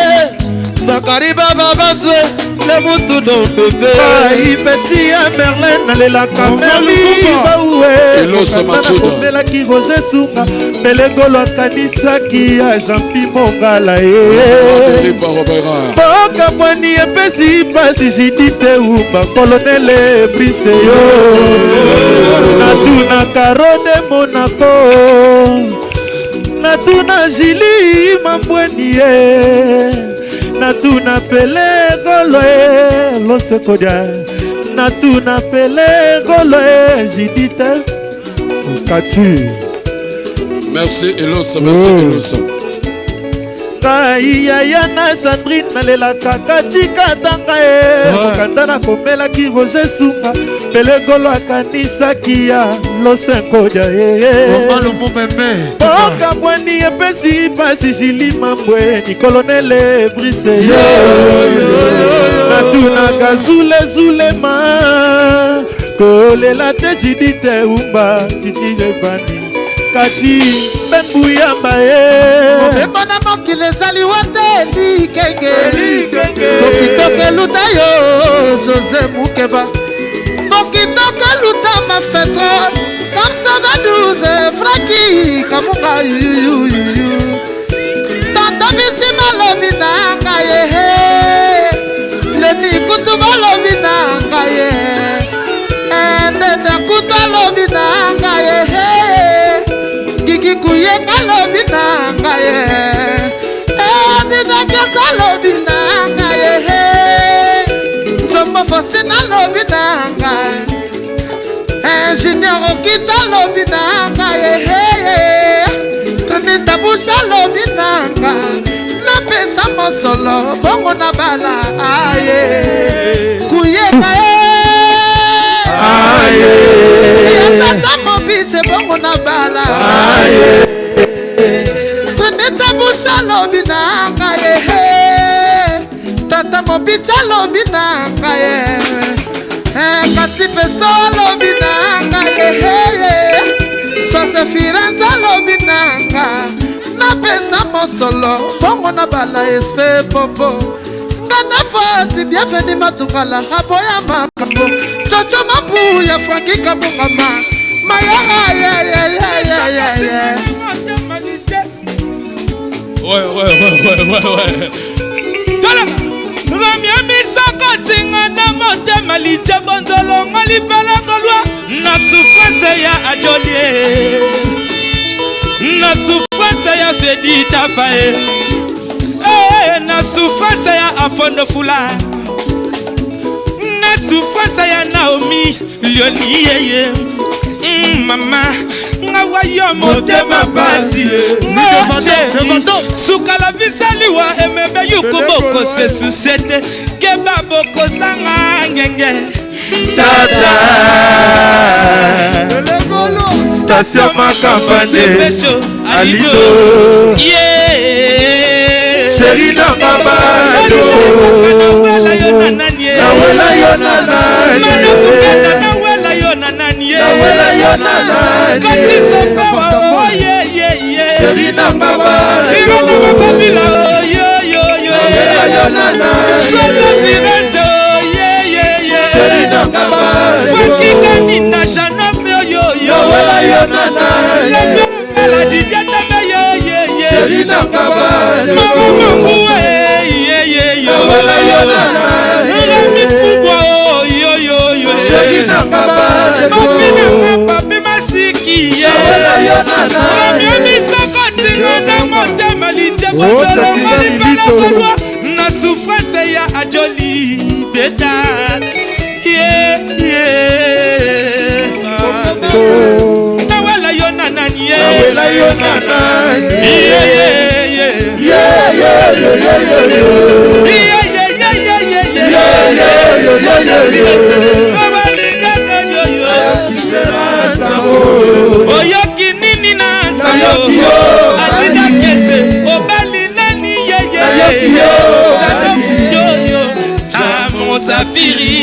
Zakari baba bazwe le mutu don pepe. Ai peti ya Merlin, nalelaka Merli baue. Eloso Matsuda. Nakomelaki Roger Sunga Melengolo, akanisaki ya Jean-Pi Mongala ye. Lipa Robera. Mboka bwani epesi mpasi, Jidite Umba, Kolonele Brise yo, natuna Rode Monaco, natuna Jili Mambweni ye, natuna Pele Golo e Losekodia, natuna Pele Golo e Jidite Okati. Merci Eloso, merci Eloso. Ngai yaya na Sandrine, nalelaka katika tanga ye mokanda nakomelaki Roger Sunga Pelegolo, akanisaki ya Losenkodia ye. Mboka bwani epesi mpasi, Jili Mambwe ni Kolonele Brise yo, natunaka zulezulema kolela te Jidite Umba Titi Evani kati Ben Buyamba ye. Mobembo na mokili ezali wate likenge, mokitoka eluta yo José Mukeba, mokitoka eluta mafetre kamsa ba 12 Fraki Kamunga yuyuyuyu tata bisi balobi na ngai ye, leni kutu balobi na ngai ye, ndende kutu alobi na ngai ye, Gigi Kuyenga alobi na ngai ye, Dinakesa alobi na ngai ye, Nzombo Faustin alobi na ngai, Ingénieur Okita alobi na ngai ye, Trinita Busha alobi na ngai, napesa mosolo bongo na bala aye Kuyeka ye ya tata mobice bongo na bala. Trinita Busha alobi na ngai ye, tata mobice alobi na ngai ye, kasi peso alobi na ngai ye, Sose Firenze alobi na ngai, napesa mosolo bongo na bala espe popo nga na foti. Bienveni Matungala aboya makambo Coco Mabuya Franki Kabungama Mayara yeyeyeyeye. Ouais. Tala Romia misoko tinga na motema litia bonzolongo lipelangolwa na souffrance ya ajolie, na souffrance ya Fedi Tafae, eh, na souffrance ya Afondo Fula, na souffrance ya Naomi Lioni yeye. Mama ngawa yo motema pasi sukala visaliwa emebe yuku bokose susete keba bokosanga ngenge. Tata Station Makampane Alido. Yeah. Sheri nanga bado Nawela yo na nani ye? Nawela yo na nani? Nawela yo na nani ye? Nawela yo na nani? Kanisa pawa, oh, yeah, yeah, yeah. Sheri nanga bado Irene Makabila, oh, yo, yo, yo. Nawela yo na nani? Sosa Firenze, oh, yeah, yeah, yeah. Sheri nanga bado Frankie Kani na Chanel. Chéri nanga Chéri nanga papi masiki ye na motema lijekolongolipelakolwa na souffrance ya ajoli beta nawela yo na nani ye Nawela yo na nani Oyoki nini na sango Adida kese obali nani yeye Yoyo Mosafiri.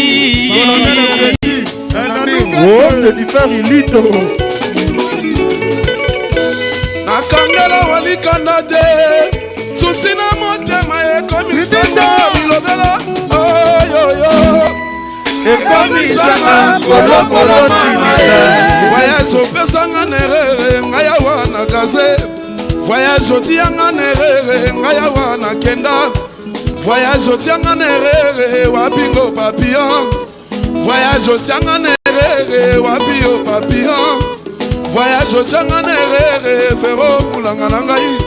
Oh, Jennifer Ilito. Nakangela walikanda te, susi na motema ekomisanga bilobela oyoyo, ekomisanga polopolo mama. Voyage opesanga na erreur, ngai awa na gaze. Voyage otianga na erreur, ngai awa na kenda. Voyage otianga na erreur, wapingo papillon. Voyage otianga na erreur, wapi yo papillon. Voyage otianga na erreur, fero mulanga na ngai.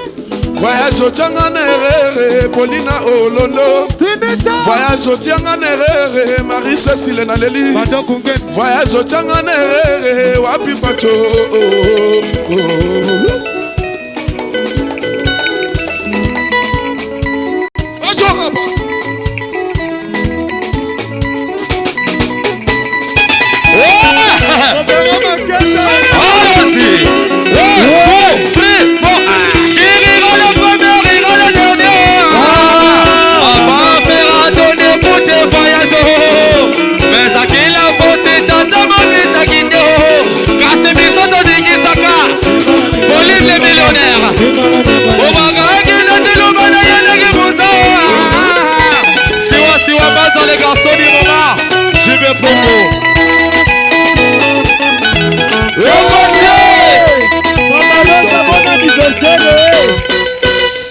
Voyage otianga na erreur, Polina Olondo. Voyage otianga na erreur, Marie Cécile naleli. Voyage otianga na erreur, wapi pacho. Oh, oh. Pacho Raba. Allons-y. 1, 2, 3, 4. Qui rira le premier, rira le dernier. On va faire à donner pour tes voyages. Mais à qui la faute est à ta mamie, à qui Cassez biso toningisaka. Pauline le millionnaire. Obangaki na tiluba na ye ndenge moto. Siwa siwa baza les garçons du moment. JB Promo. Mama Rosa, bon anniversaire.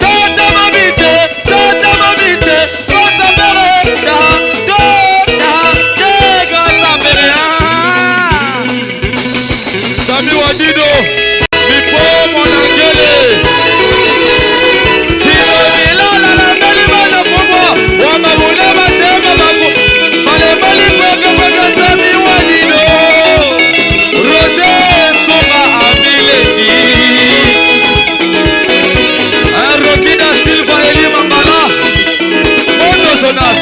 Tata mamite, tata mamite, grâce père, ta, do, ta, de, grâce père. Sami Wadido, Mipo Monangele. Chiro la la beli bana fumwa, wamabule batenga baku, bale bali kweke kweke Sami Wadido. Roger Songa Amileki. Rocky da Silva Eli Mambala. Mondo Jonas.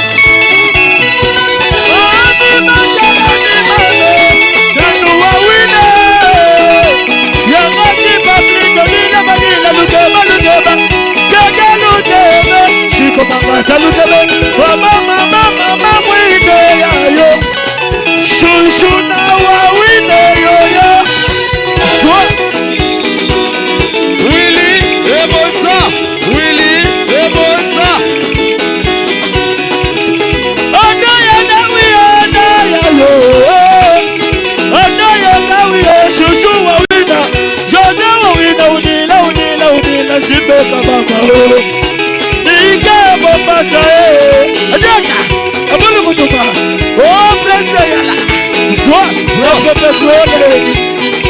Willy Ebonza. Willy Ebonza.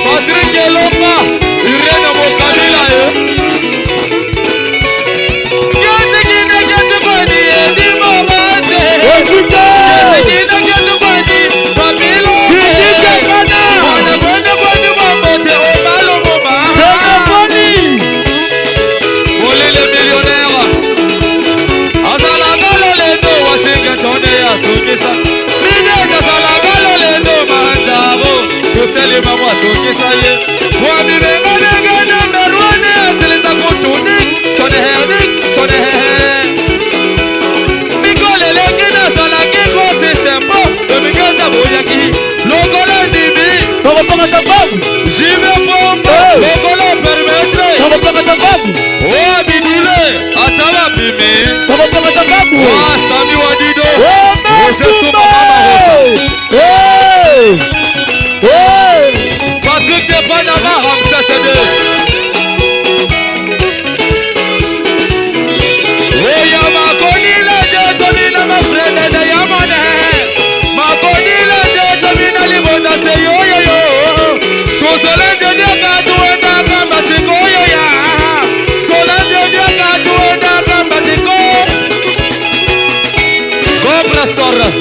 Patrick Elomba. Irene Mokabila. Kete kete kwani edimo bate. Kete kete kwani papilo. Mwana kwende kwani mambote obalo moma. Poli le millionnaire. Azalaka lolendo Washington asukisa. Minene azalaka lolendo manjaro. Toselima mwasukisa ye. Wamibenganengene merwane asilisa kutunik. Sonehernik, sonehehe. Mikolo eleki nazalaki kositempo. Emikeza boyaki. Lokolo ndimi. Jibe fomba. Lokolo permetre. Oa bidule. Ata bapimi. Oa Sami Wadido. Roger Suma Mama Rosa. Patrick Depana. Compressor.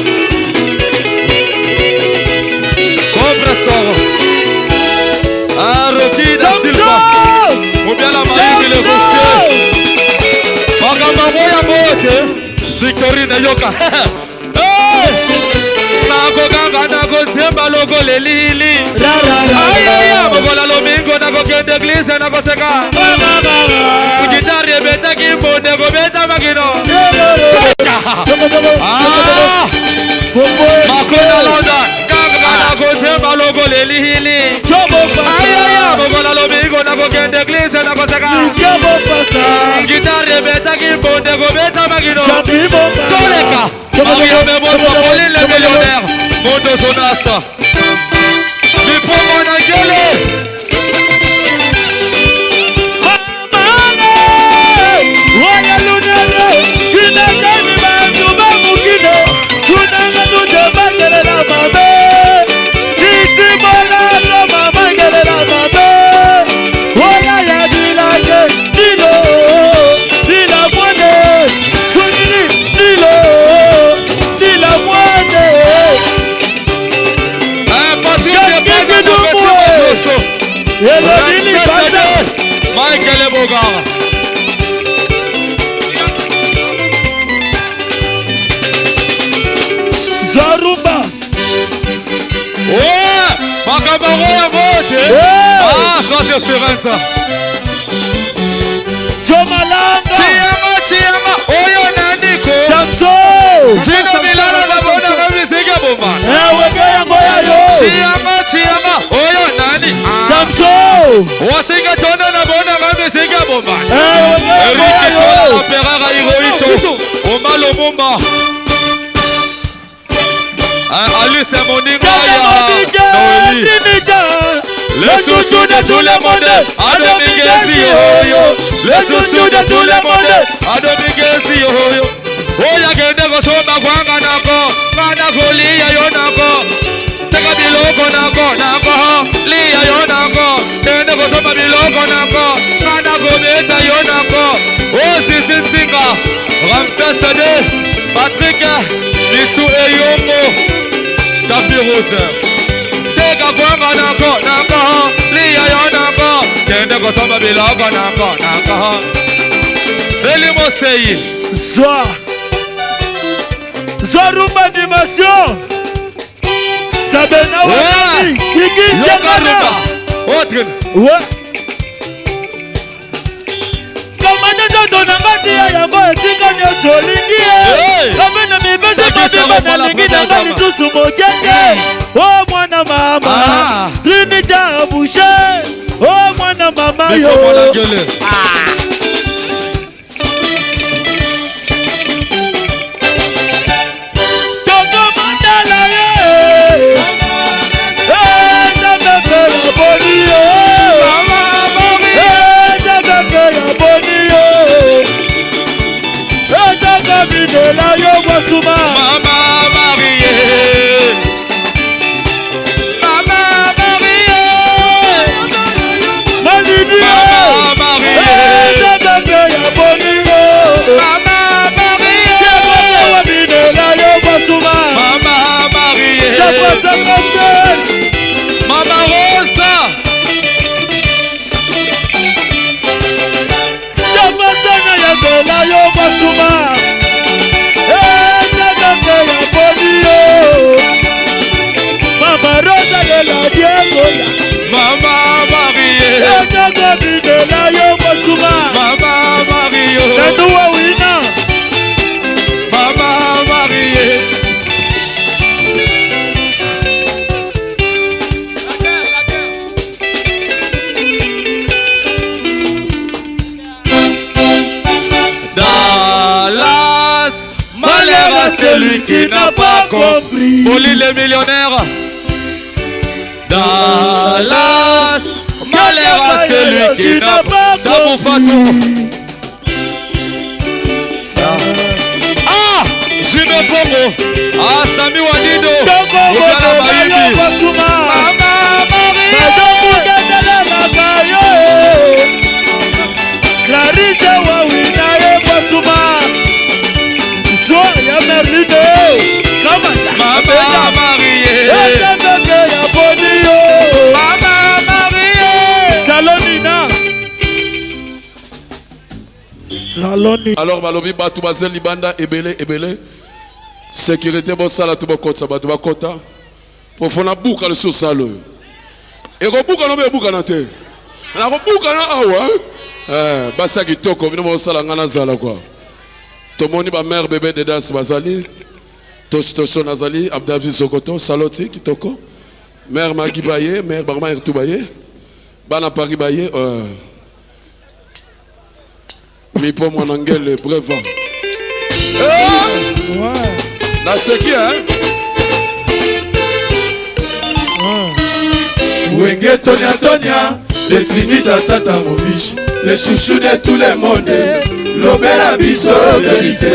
Compressor. Ah, Rocky da Silva. Mobiala Maïbi le Rossier. Makambo moya bote. Victorine Yoka. Hey! Nakoganga nakozemba lokola elili. Ayaya mokola lomingo nakokende eglise nakoseka. Gitari ebetaki mbonde kobeta makino. Ah! Makona London. Ganga nakozemba lokola elili. Ayaya mokola lomingo nakokende eglise nakoseka. Gitari ebetaki mbonde kobeta makino. Toleka. Mario Meboso, Pauline le millionnaire. Mondo Jonas. Lipongo na ngele. Eh, Patrick Epanga, Roberto Rosso. Michael Ebogar. Zarumba. Ouais, makambo ya bote. Ah, ça c'est Esperance. Jomalanga. Chiama, chiama, oyo nandiko. Samso. Chino milala na bona kabisika bomba. Eweke yango ya yo. Chiama, chiama, oyo nani? Ah. Samso. Wasinga tondo na bona kabisika bomba. Eweke yango ya Eric Tola yo. na Ferrara Hirohito. Omar Lumumba. Ah, Alice Moninga ya Noélie. Le chouchou de tout le monde, Adomiguez yo. Le chouchou de tout le monde, Adomiguez yo. Oya kende kosomba kwanga nako, ngana kolia yo nako. Teka biloko nako, nako, lia yo nako. Kende kosomba biloko nako, ngana kobeta yo nako. Oh Sisi Nzinga, Ramsès II, Patrick, Michou Eyongo, Tapi Rouge. Teka kwanga nako nako liya yo nako kende kosomba biloko nako nako Eli Moseyi Zwa. Zwa rumba animation. Sabena Ouais. Wanabi. Kiki Yoka Chakana. rumba Autre Ouais. Kamata nzoto na nga tia yango esika nyonso olingi ye Hey. kamene mibesi Saki mobimba Sharafa, la nalingi na nga première lisusu moke te o mwana mama Ah. trinité abouche o mwana mama yo Miko Mwana Tongo mandala ye Eh, Nzambe mpe ya boni yo Eh, Nzambe mpe ya boni yo Eh, Nzambe minela yo mwasuma Mama Marie Mama Marie Malini yo Mama Marie Eh, Nzambe mpe ya boni yo Mama Marie Nzambe minela yo mwasuma Mama Marie Mama Rosa Jamasana yembela yo mwasuma Eh, Nzambe mpe ya boni yo Mama Rosa lela Diego ya Mama Marie Enyogo minela yo mwasuma Mama Marie Nanuwa wina Mama Marie Dallas, malheur à celui qui n'a pas compris. Poli le millionnaire. Dallas, malheur à celui qui n'a pas compris. Fatou. Ah, Jimé Pongo. Ah, Sami Wadido. Tongo Okala moto na yo Mayibi. mwasuma Mama Marie. Nazokukendelelaka yo Clarisse wawina ye mwasuma Zo ya Merline Alors balobi bato baza libanda ebele ebele. Sécurité bosala to bokotisa bato bakota. Pofo nabuka lisusu sala oyo. Ekobukana mpe ebukana te. Nakobukana awa. Eh, basi ya kitoko bino bosala ngai nazala kwa. Tomoni ba mère bébé de danse bazali. Tosi toso nazali Abdavi Zokoto Saloti kitoko. Mère Magi baye, mère Barma Ertu baye. Bana Paris baye. Euh. Mipo mwana ngele breva. Eh! Naseki hein? Wenge Tonia Tonia, de Trinita Tata Mobiche, le chouchou de tout le monde, lobela biso vérité.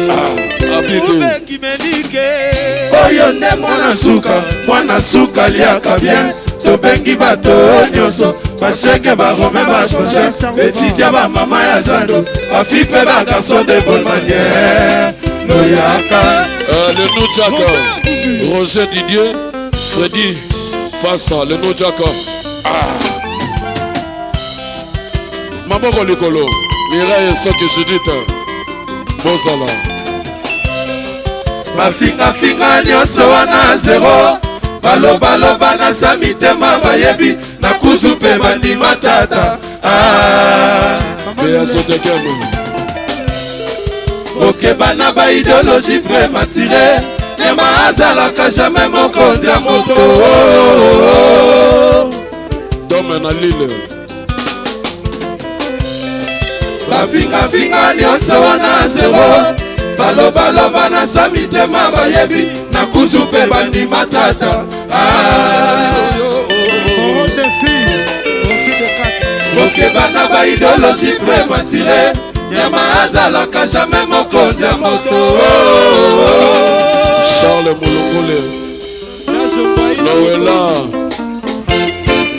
Ah, Abidou. Oyo nde mwana suka, mwana suka liaka bien. Tobengi bato nyonso, basheke barome bageorgien, betidia bamama ya zando, bafi mpe bagarçon de bonne manière. Loyaka. Le Nujaka, Roger Didier, Freddy Passa, le Nujaka. Ah. Maboko likolo, Mireille Soki Judith, Bozala. Bafingafinga nyonso wana zero, balobaloba na sa mitema bayebi, na kuzu mpe bandima tata. Ah. Bea Sotekeme. Okeba na ba idéologie prématurée, nyama azalaka jamais mokonzi ya moto. Dome na Lille. Bafingafinga nyonso wana zero, balobaloba na sa mitema bayebi, na kuzu mpe bandima tata. Ah. Okeba na ba idéologie prématurée, nyama azalaka jamais mokonzi ya moto. Charles Molongole. Noela.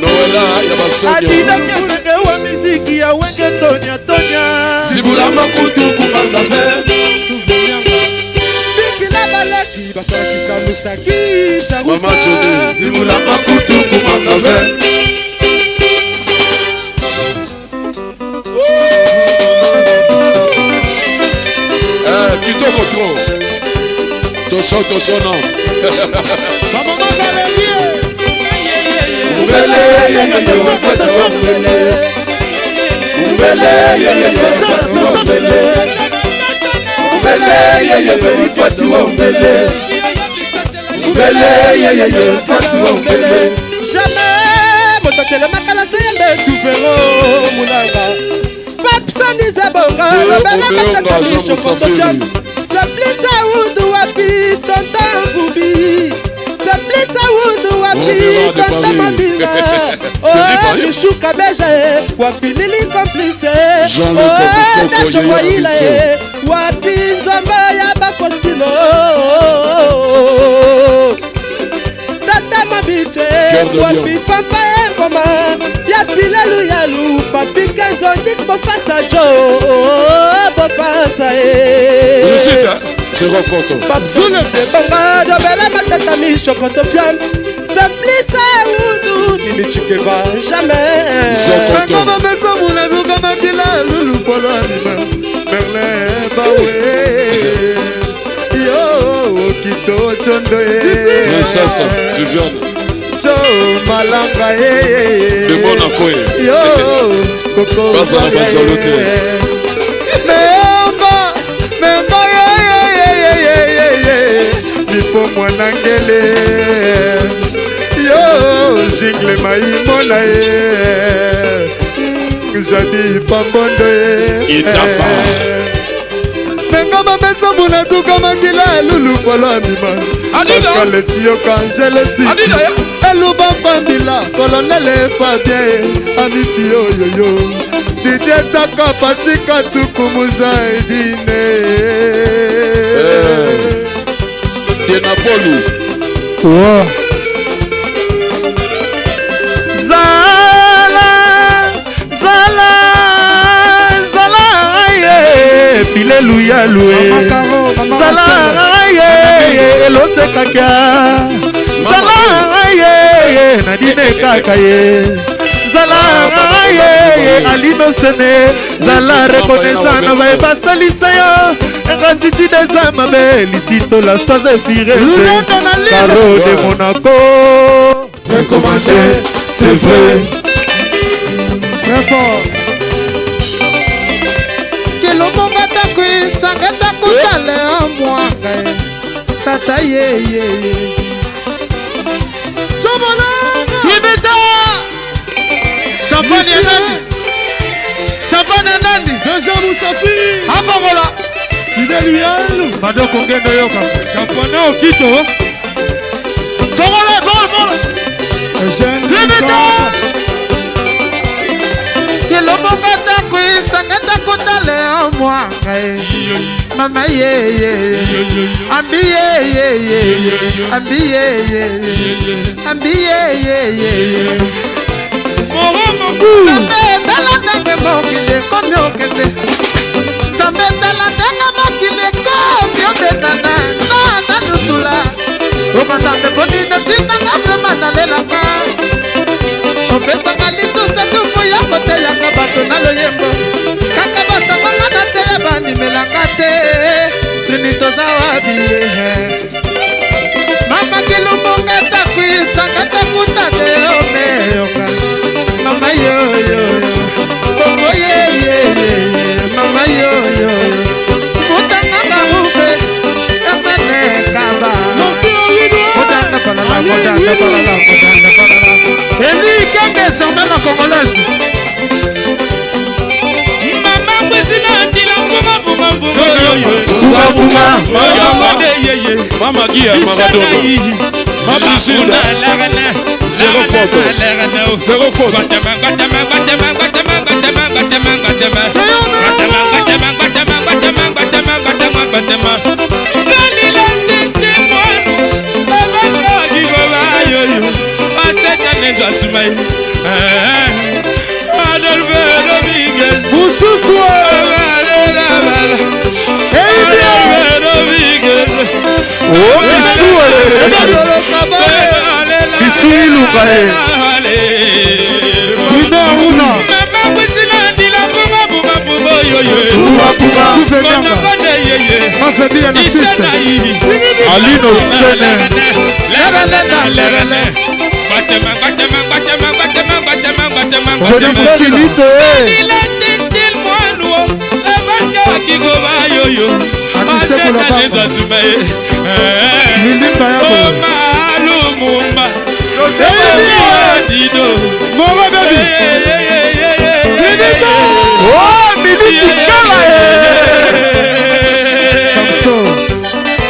Noela ya basonia. Adida kiasenge wa miziki ya wenge tonya tonya. Zibula makutu kumanda fe. Bikila balaki basalakisa lusaki sharufa. Mama Johnny. Zibula makutu kumanda fe. Eh, kitoko trop. Toso toso non. Mbele ye ye ye mbele. Mbele ye ye ye mbele. Mbele ye ye ye fati wa mbele. Mbele ye ye ye fati wa mbele. Jamais moto atelemaka na se ya mbetu vero mulanga papsanize bonga lobela Obeonga, matata Jean misho Musafiri. kotopiam Simplice Wundu wapi tonton Bubi Simplice Wundu wapi Robert de tonton Paris. Mambila Denis Oh Paris. Michou Kabeja wapi Lili complice Jean-Luc Oh Bukoko, Dacho Yaya Moyila Biso. wapi Nzambe ya Bafostino Tata Mabiche Cœur de lion. wapi Papa Evoma ya Pilalu Yalu Papi Kenzo Dik Bofasa Jo Bofasa eh Brigitte, hein? Zéro photo. Babzule Dobela Matata Mishokoto Piam Simplice Wundu Mimi Chikeva jamais Zokoto. Ngoma mesa mulazuka makila lulu polo anima. Merlin bawe. Yo kito chondo ye. Princesse Viviane. Jo malanga ye. De Monaco. Yo koko. Bazala bazalo te. Memba memba ye ye ye ye ye ye. Nipo mwana ngele. Yo jingle maimona ye. Jadi pambondo ye. Itafa. Menga mapesa mbula tuka makila elulu polo andima. Adida. Pascal Tioka Angelesi. Adida ya. Eluba Fambila Colonel Fabien Amifi oyoyo. Didier Taka Patika Tuku Mujaidine. Eh. De Napoli. Zala Zala Zala ye pilelu ya lue Zala ye elosekakia Zala ye nadine kaka ye Zala ye ye Alino Sene zala reconnaissant na baye basalisa yo ingratitude eza mabe lisitola sois efirenze Caro de Monaco. Recommencer, c'est vrai. Très fort. Kilombo takuisanga takutale omwanga tata yeye Tibita Champagne ya nani? Champagne ya nani? Jean Moussafiri. Afongola. Fidel Uyel. Madoko ngendo yoka. Champagne okito. Fongola, fongola, fongola. Eugène Tibita Kilombo takuisanga takutale omwanga mama yeye ambi yeye ambi yeye ambi yeye. Nzambe tala ndenge mokili ekomi okende, Nzambe tala ndenge mokili ekomi obendana na nalusula oma Nzambe bonino tindanga vrema nalelaka opesanga lisusu etumbu ya koteyaka bato na loyembo kaka basangonga na te bandimelanga te tini toza wabi mama kilumbunga takuisanga takuta te omeyoka mama yoyo bongo yeyeye mama yoyo mutanga karufe emene kaba mutanga palala mutanga palala mutanga palala. Eli Kenge Germain la Congolaise. Mama kwesina ndila mbunga mbunga mbunga yoyo. Bunga bunga. Yeye. Mama Gia Maradona. Ma Brigitte. Zéro faute. Zéro faute. Mususu. Oh, bisu bisu iluka ye. Bruno Aruna. Bunga bunga. Mafebi ya na Suisse. Alino Sene. Jodi Musilito ye. Lilimba yako. Moro baby. Oh, Emily Kikala ye. Samson.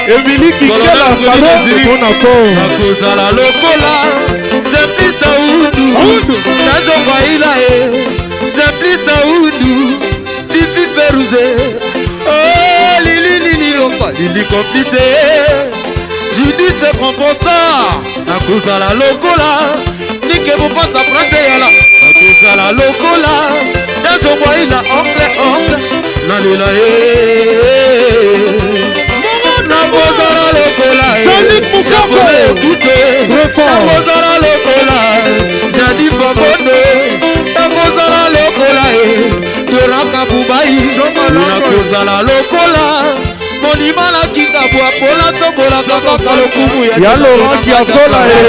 Emily Kikala Caro de Monaco. Nakozala lokola Simplice Audu nazongwaila ye Simplice Audu Fifi Feruze Oh Lili Lili Lomba Lili complice Judith Composa nakozala lokola Nike Mopasa Prince Yala nakozala lokola nazongwaila oncle oncle nalela ye nakozala lokola Jean-Luc Mukoko. Très fort. nakozala lokola jadi fabondo nakozala lokola ye toraka bubai nakozala lokola monima na kingabwa mpona tombolaka kaka lokumu Ya Laurent Kiakola ye.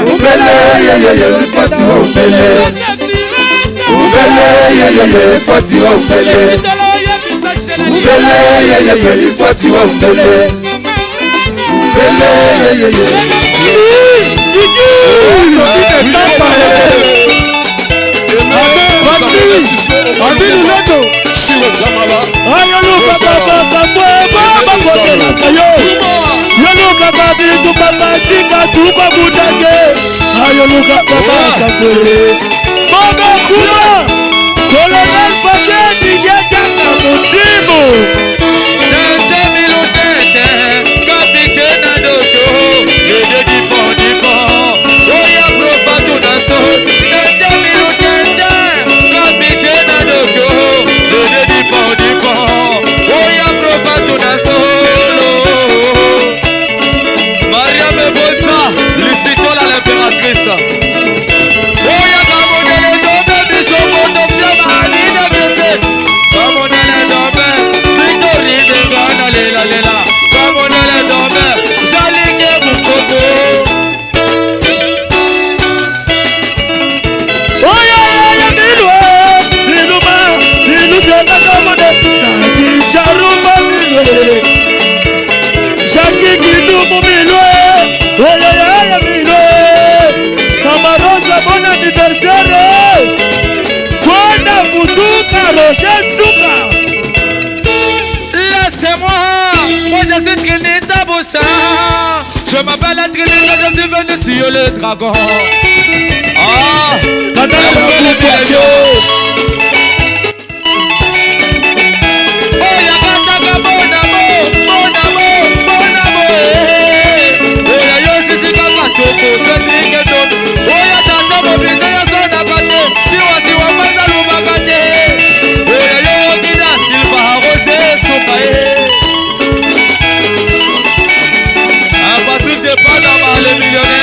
Umbele yeyeye Fati wa umbele. Umbele yeyeye Fati wa umbele. Umbele yeyeye Fati wa umbele. Umbele yeyeye. Tony de Kapa ye. Abi Luleto. Shiro Jamala. Ayoluka baba kabwe baba kotelaka yo. Yoluka babitu babatika tuko budage. Ayoluka baba kabwe. Baba kuma. Colonel Pageti yetaka mutimu. Mariam Ebotsa, Lucitola l'impératrice. Oya Kamodele Dombe Bisomoto. suis Trinita Bouchard. Je m'appelle Trinita, je suis venu tuer le dragon. Ah, Les millionnaires.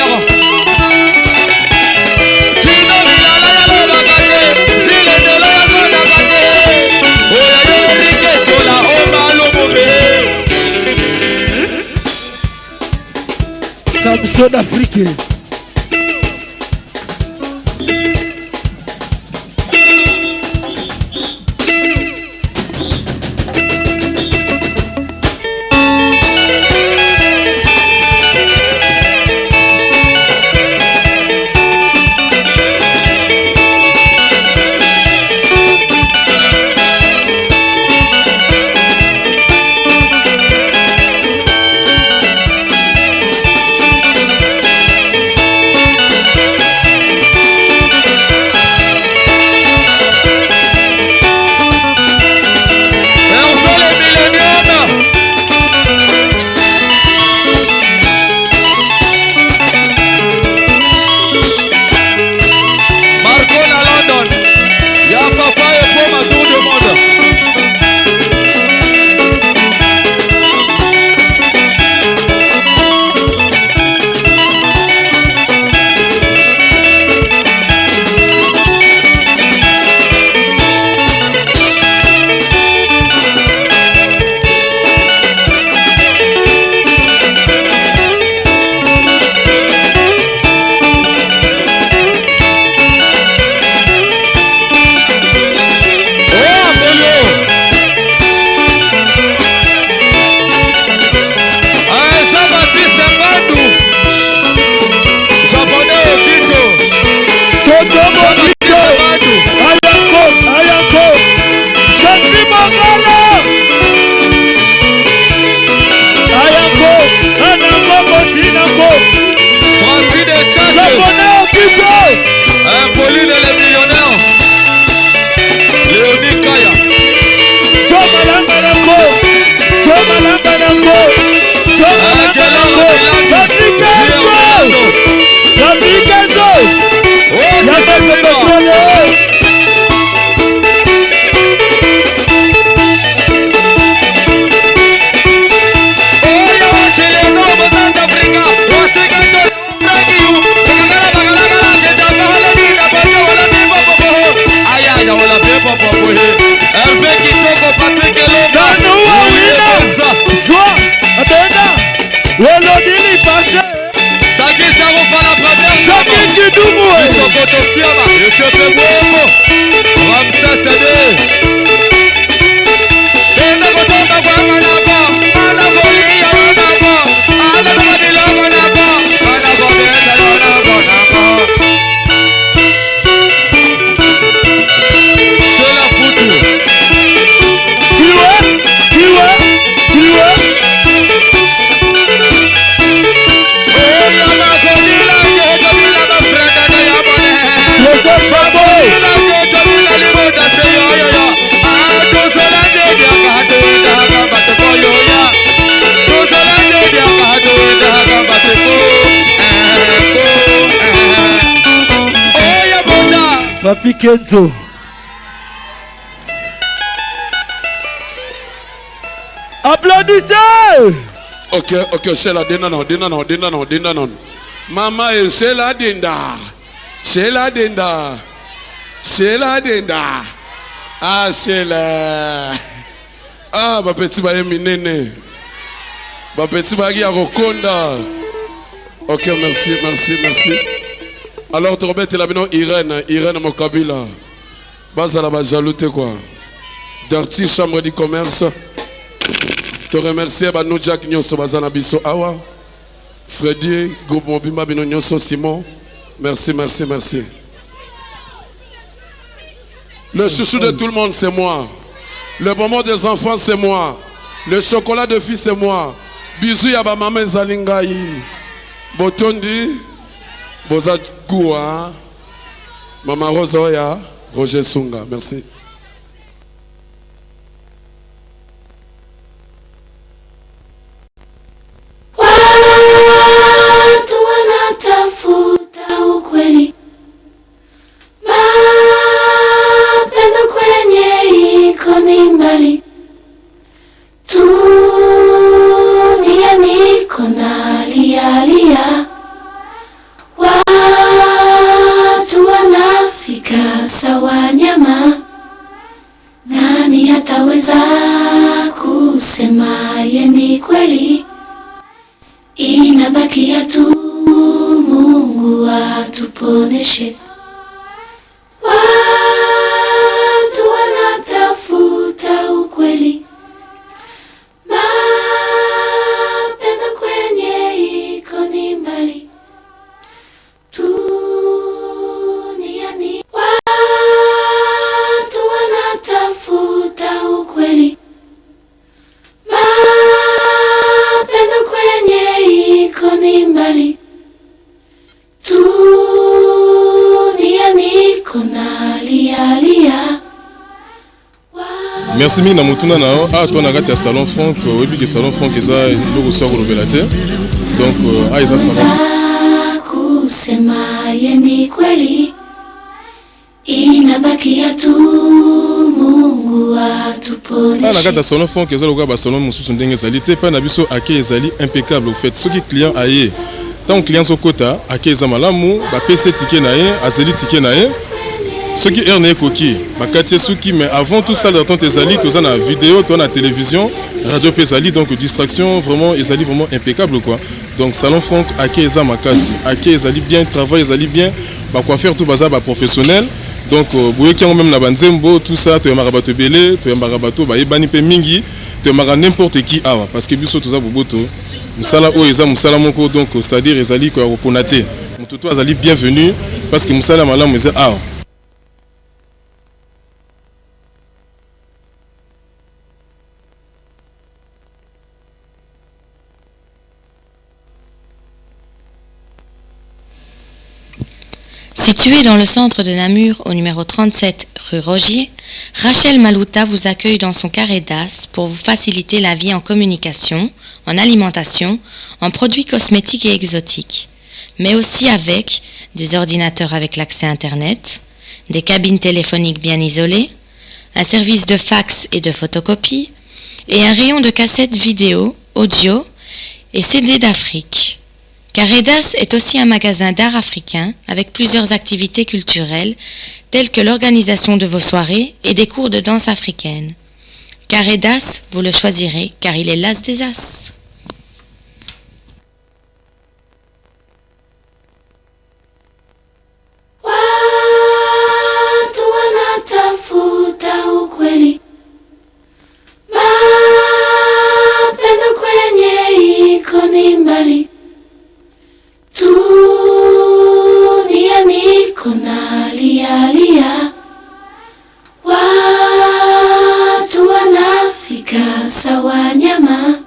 Samson d'Afrique. Papi Kenzo. Applaudissez! Ok, ok, c'est la denda non, denda non, denda non, denda non. Maman, c'est la denda. C'est la denda. C'est la denda. Ah, c'est la. Ah, ba petit ba minene. Ba petit ba ya rokonda. Ok, merci, merci, merci. Alors, tu la bino Irène, Irène Mokabila. Bazala ba jaloux quoi. Dirty chambre du commerce. Te remercier ba nous Jack nyonso bazana biso awa. Freddy, groupe Mobimba bino nyonso Simon. Merci, merci, merci. Le chouchou de tout le monde, c'est moi. Le bonbon des enfants, c'est moi. Le chocolat de fille, c'est moi. Bisous ya ba mama ezali ngai. Botondi boza goût hein. Mama Rose oya Roger Sunga. Merci. Watu wanatafuta ukweli, mapendo kwenye iko ni mbali. Dunia niko nalialia, watu wanafika sawa nyama. Nani ataweza kusema ye ni kweli? Inabakia tu Mungu atuponeshe. Watu wanatafuta ukweli, mapendo kwenye iko ni mbali. Duniani watu wanatafuta ukweli, mapendo kwenye iko ni mbali. Dunia niko nalialia. Merci mingi na motuna na yo. Awa toa na kati ya Salon Frank. Oyebi ke Salon Frank eza eloko so ya kolobela te. Donc awa eza salon. Kusema ye ni kweli, inabakia tu Mungu Awa na atuponeshe. kati ya Salon Frank eza lokola basalon mosusu ndenge ezali te. Epai na biso ake ezali impeccable. Au fait, soki client aye, ntango client azokota, ake eza malamu, bapesi ye ticket na ye, azeli ticket na ye. Soki heure na ye ekoki, bakati ye suki. Mais avant tout, salle d'attente ezali, toza na video, toza na télévision, radio mpe ezali. Donc distraction vraiment ezali vraiment impeccable quoi. Donc Salon Frank, ake eza makasi, ake ezali bien, travail ezali bien, bacoiffeur tout baza baprofessionnel. Donc boyoki yango même na banzembo, tout ça. Toyambaka bato ebele, toyambaka bato bayebani mpe mingi, toyambaka n'importe qui awa, parce que biso toza boboto. Mosala oyo eza mosala moko, donc c'est-à-dire ezali koya kopona te, moto to azali bienvenu, parce que mosala ya malamu eza awa. Située dans le centre de Namur, au numéro 37 rue Rogier, Rachel Malouta vous accueille dans son carré d'as pour vous faciliter la vie en communication, en alimentation, en produits cosmétiques et exotiques, mais aussi avec des ordinateurs avec l'accès Internet, des cabines téléphoniques bien isolées, un service de fax et de photocopie, et un rayon de cassettes vidéo, audio et CD d'Afrique. Caredas est aussi un magasin d'art africain avec plusieurs activités culturelles telles que l'organisation de vos soirées et des cours de danse africaine. Caredas, vous le choisirez car il est l'as des as. Watu wanatafuta ukweli, mapendo kwenye iko ni mbali. Dunia niko nalialia, watu wanafika sawa nyama.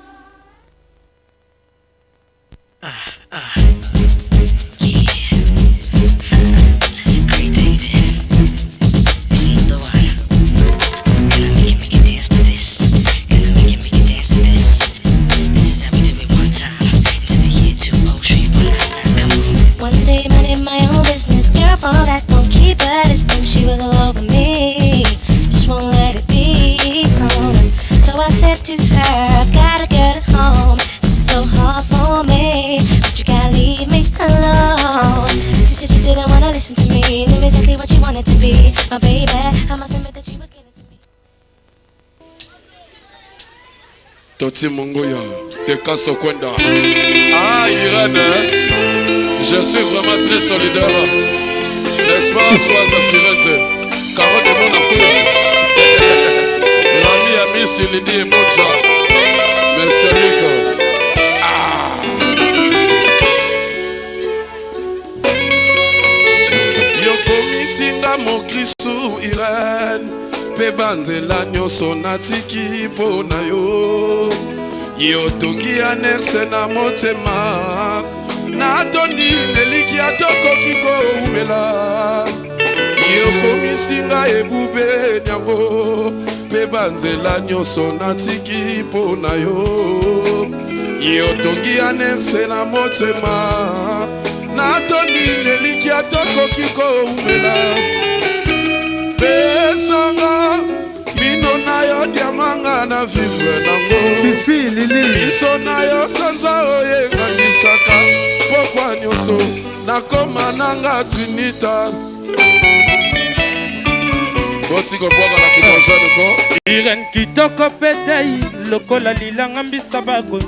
One day, minding my own business, girl from that won't keep her distance. She was all over me, just won't let it be known. So I said to her, I've gotta get home. This is so hard for me, but you gotta leave me alone. She said she didn't wanna listen to me, knew exactly what she wanted to be. My baby, I must admit that you were killing to me. Toti Mongoya, Teka Sokwenda. Ah, Irène, je suis vraiment très solidaire. N'est-ce pas, Soise Firenze? Carotte de Monaco. Rami Ami, Silindi et Moja. Monsieur Luc. Ah. Yokomisi nga mokristu Irene, mpe banzela nyonso natiki mpo na yo. Yo tongi ya nerse na motema, natondi nelikia tokoki koumela. Yokomisi nga ebube nyango, mpe banzela nyonso natiki mpo na yo. Yo tongi ya nerse na motema, natondi nelikia tokoki koumela. Pesanga mino na yo diamanga na vivre nango, miso na yo sanza oyo engangisaka pokwa nyonso nakoma nanga trinita. Botika kobwaka na kimojane ko. Irene kitoko petei lokola lilanga mbisa bakonzi,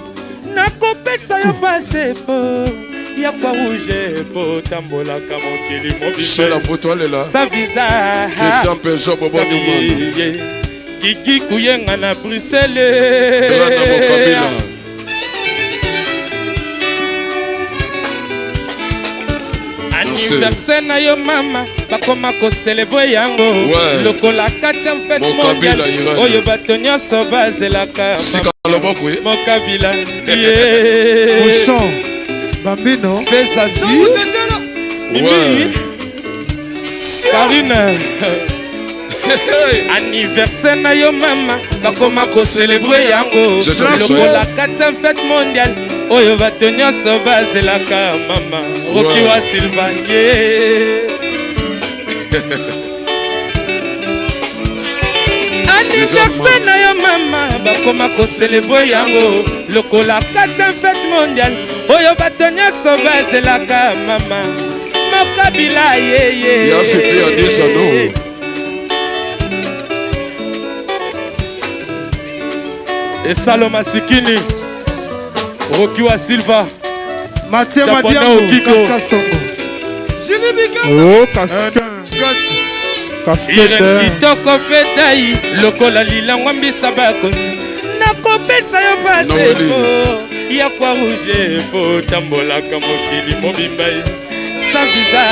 nakopesa yo passeport ya Croix Rouge po tambolaka mokili Shela Mputu alela. Sa visa. Christian Peugeot, Bobo Sa Newman. vie. Kiki Kuyenga na Bruxelles. Grande Mokabila. Anniversaire na yo mama, bakoma kocelebre yango Ouais. lokola kati ya fete Mokabila, mondiale Irene. oyo bato nyonso bazelaka. Sika loboko ye. Mokabila ye. Bouchon Bambino. Fezazi Mimi Karine. Anniversaire na yo mama, bakoma kocelebre yango Je lokola kati ya fete mondiale oyo bato nyonso bazelaka mama. Roki wa Silva ye. Anniversaire na yo mama, bakoma kocelebre yango lokola kati ya fete mondiale oyo bato nyonso bazelaka mama. Mokabila yeye. Ya Fifi Adisa no. Esalo masikini Roki wa Silva. Mathieu Japonais Madiango, Okiko. Kaska Songo. Oh, casquette. Casquette. Irene kitoko petai lokola lilangwa mbisa bakonzi, nakopesa yo passeport ya Croix Rouge po tambolaka mokili mobimba ye sans visa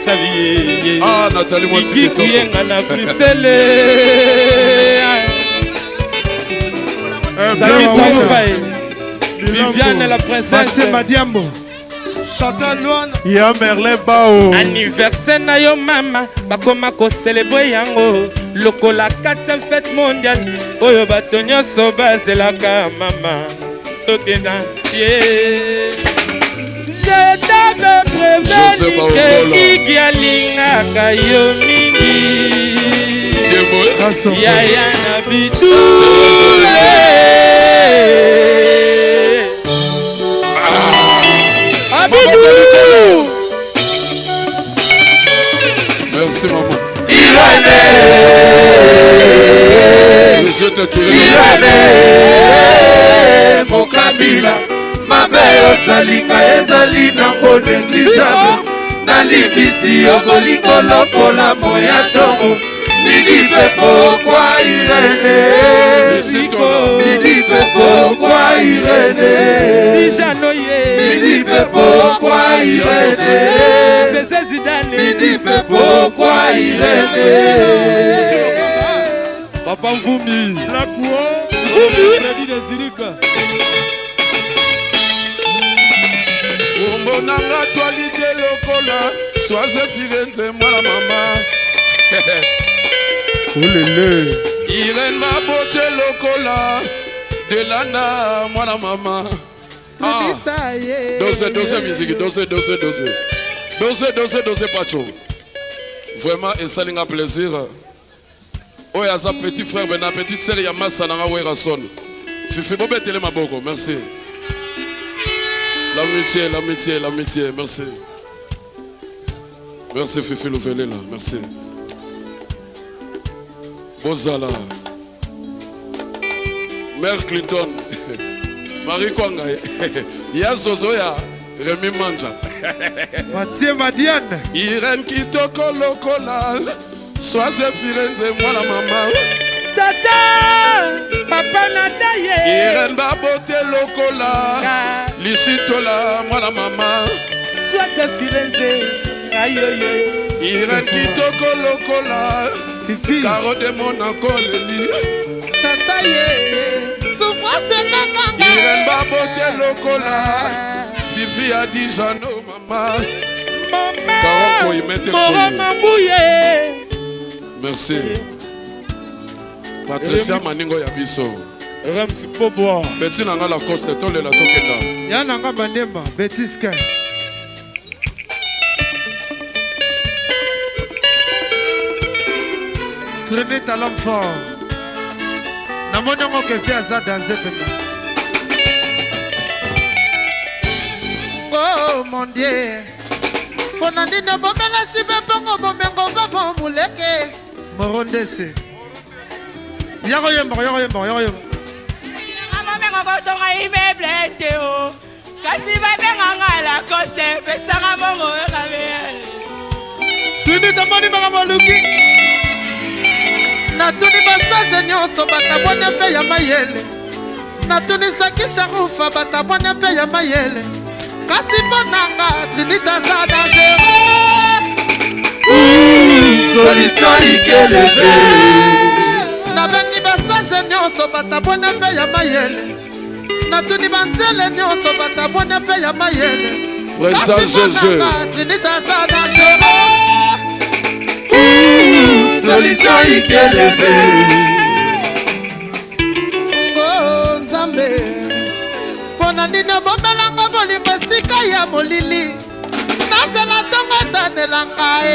saviye. Ah, Nathalie mwasi Kiki kitoko. Kuyenga na Bruxelles. Sami Saoufai, Viviane la princesse. Mathieu Madiambo. Chantal Luan. Ya Merlin Bao. Anniversaire na yo mama, bakoma kocelebre yango lokola kati ya fete mondiale oyo bato nyonso bazelaka mama. Tokenda ye. Je t'avais José prévenu Baokola. que Igi alingaka yo mingi. Yaya na bitule. Abidou. Merci maman. Irene. Brigitte Kirene. Irene Mokabila, mabe osalinga ezali nango négligeable, nalimbisi yo bolingo lokola moya ntongo. Nini mpe pokwa Irene, nini mpe pokwa Irene, Bijano ye. nini mpe pokwa Irene, Zeze Zidane. nini mpe pokwa Irene. Papa Mvumi. Mvumi. Kombo nanga twalite lokola Swaze Firenze mwana mama. Olele. Irene mabote lokola Delanda mwana mama. Ah. Dose, dose musique, dose, dose, dose. Dose, dose, dose pacho. Vraiment esalinga plaisir. Oyo aza petit frère bena petite sœur ya masa nanga Werrason. Fifi bobetele maboko, merci. L'amitié, l'amitié, l'amitié, merci. Merci Fifi Louvelela, merci. Bozala. Mère Clinton. Marie Kwanga. Ya Zozo ya Rémi Manja. Mathieu Madiane. Irene Kitoko lokola Soise Firenze mwana mama. Tata papa nata ye. Irene babote lokola Lisitola mwana mama. Soise Firenze ayoyo. Irene Kitoko lokola Caro de Monaco leli. Tata ye. Souffrance Basekaka nga. Irene babote lokola Fifi ya Dijano mama. Karoko imete Mora Mambuye. Merci. Patricia Maningo ya biso. Rams Bobo. Petit na nga Lacoste tolela tokenda. Ya na nga bandemba betiske. Trinite à l'homme fort. Namoni yango kevi aza danse mpenza. Oh mon Dieu. Mpona nini obomela sibe mpongo bomengo bavo muleke. Moro Ndese. Yako yemba, yako yemba, yako yemba. Bomengo kotonga immeuble te o. Kasi babenganga Lacoste, pesanga mbongo ekabe. Trinite amoni makambo aluki. Natuni basage nyonso batabwane mpe ya mayele. Natunisaki sharufa batabwane mpe ya mayele. Kasi mpo nanga Trinite aza dangereux. Solution ikelebe. Nabengi basage nyonso batabwane mpe ya mayele. Natuni banzele nyonso batabwane mpe ya mayele. Président Kasi mpo Jésus. nanga Trinite aza dangereux. Solution ikelebe. Ngo nzambe mpo na nini obombelanga bolingo esika ya molili nazela ntongo etanelanga e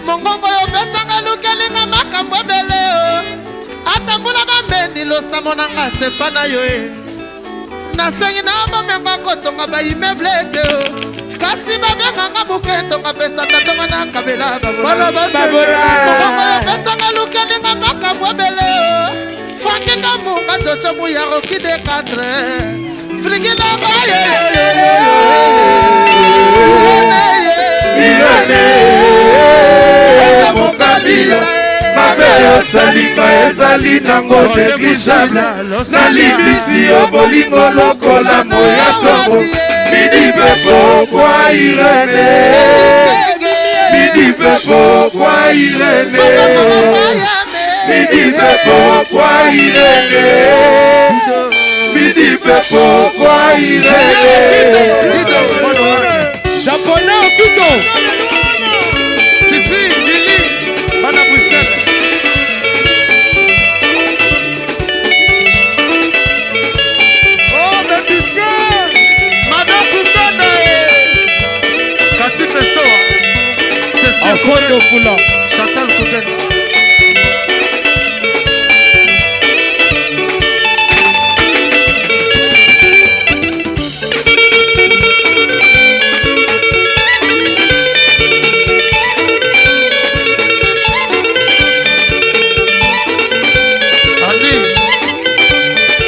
mongongo oyo opesanga elukelinga makambo ebele o ata mbula bambendi losamo nanga sepa na yo e nasengi na bomengo akotonga baimeble ete o kasi babenganga moke tonga pesa tatonga na kabela Babola. mongongo oyo opesanga elukelinga makambo ebele o franki kamunga coco muyaroki de 4 frikilango Mokabila mabe osalinga ezali nango négligeable nalimbisi yo bolingo lokola moya tongo midi mpe pokwa Irene midi mpe pokwa Irene midi mpe pokwa Irene midi mpe pokwa Irene Japonais Okito. Fifi, Lili, bana Bruxelles. Oh, Betiske, Madame Kundanda, eh. Kati Pessoa, Cécile Akondo Fula. Chantal Kundanda. Andy,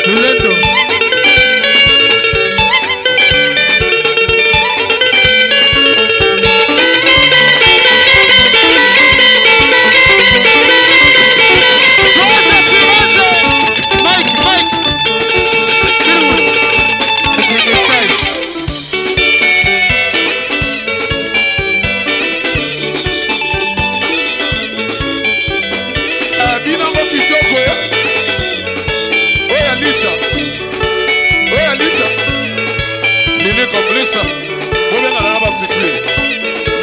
Lulendo. Soze Firoze, Mike, Mike, Firwood, Ekeke Binango kitoko eh. Oyo Alisa. Oyo Alisa. Lili complice. Bobengana na bafifi.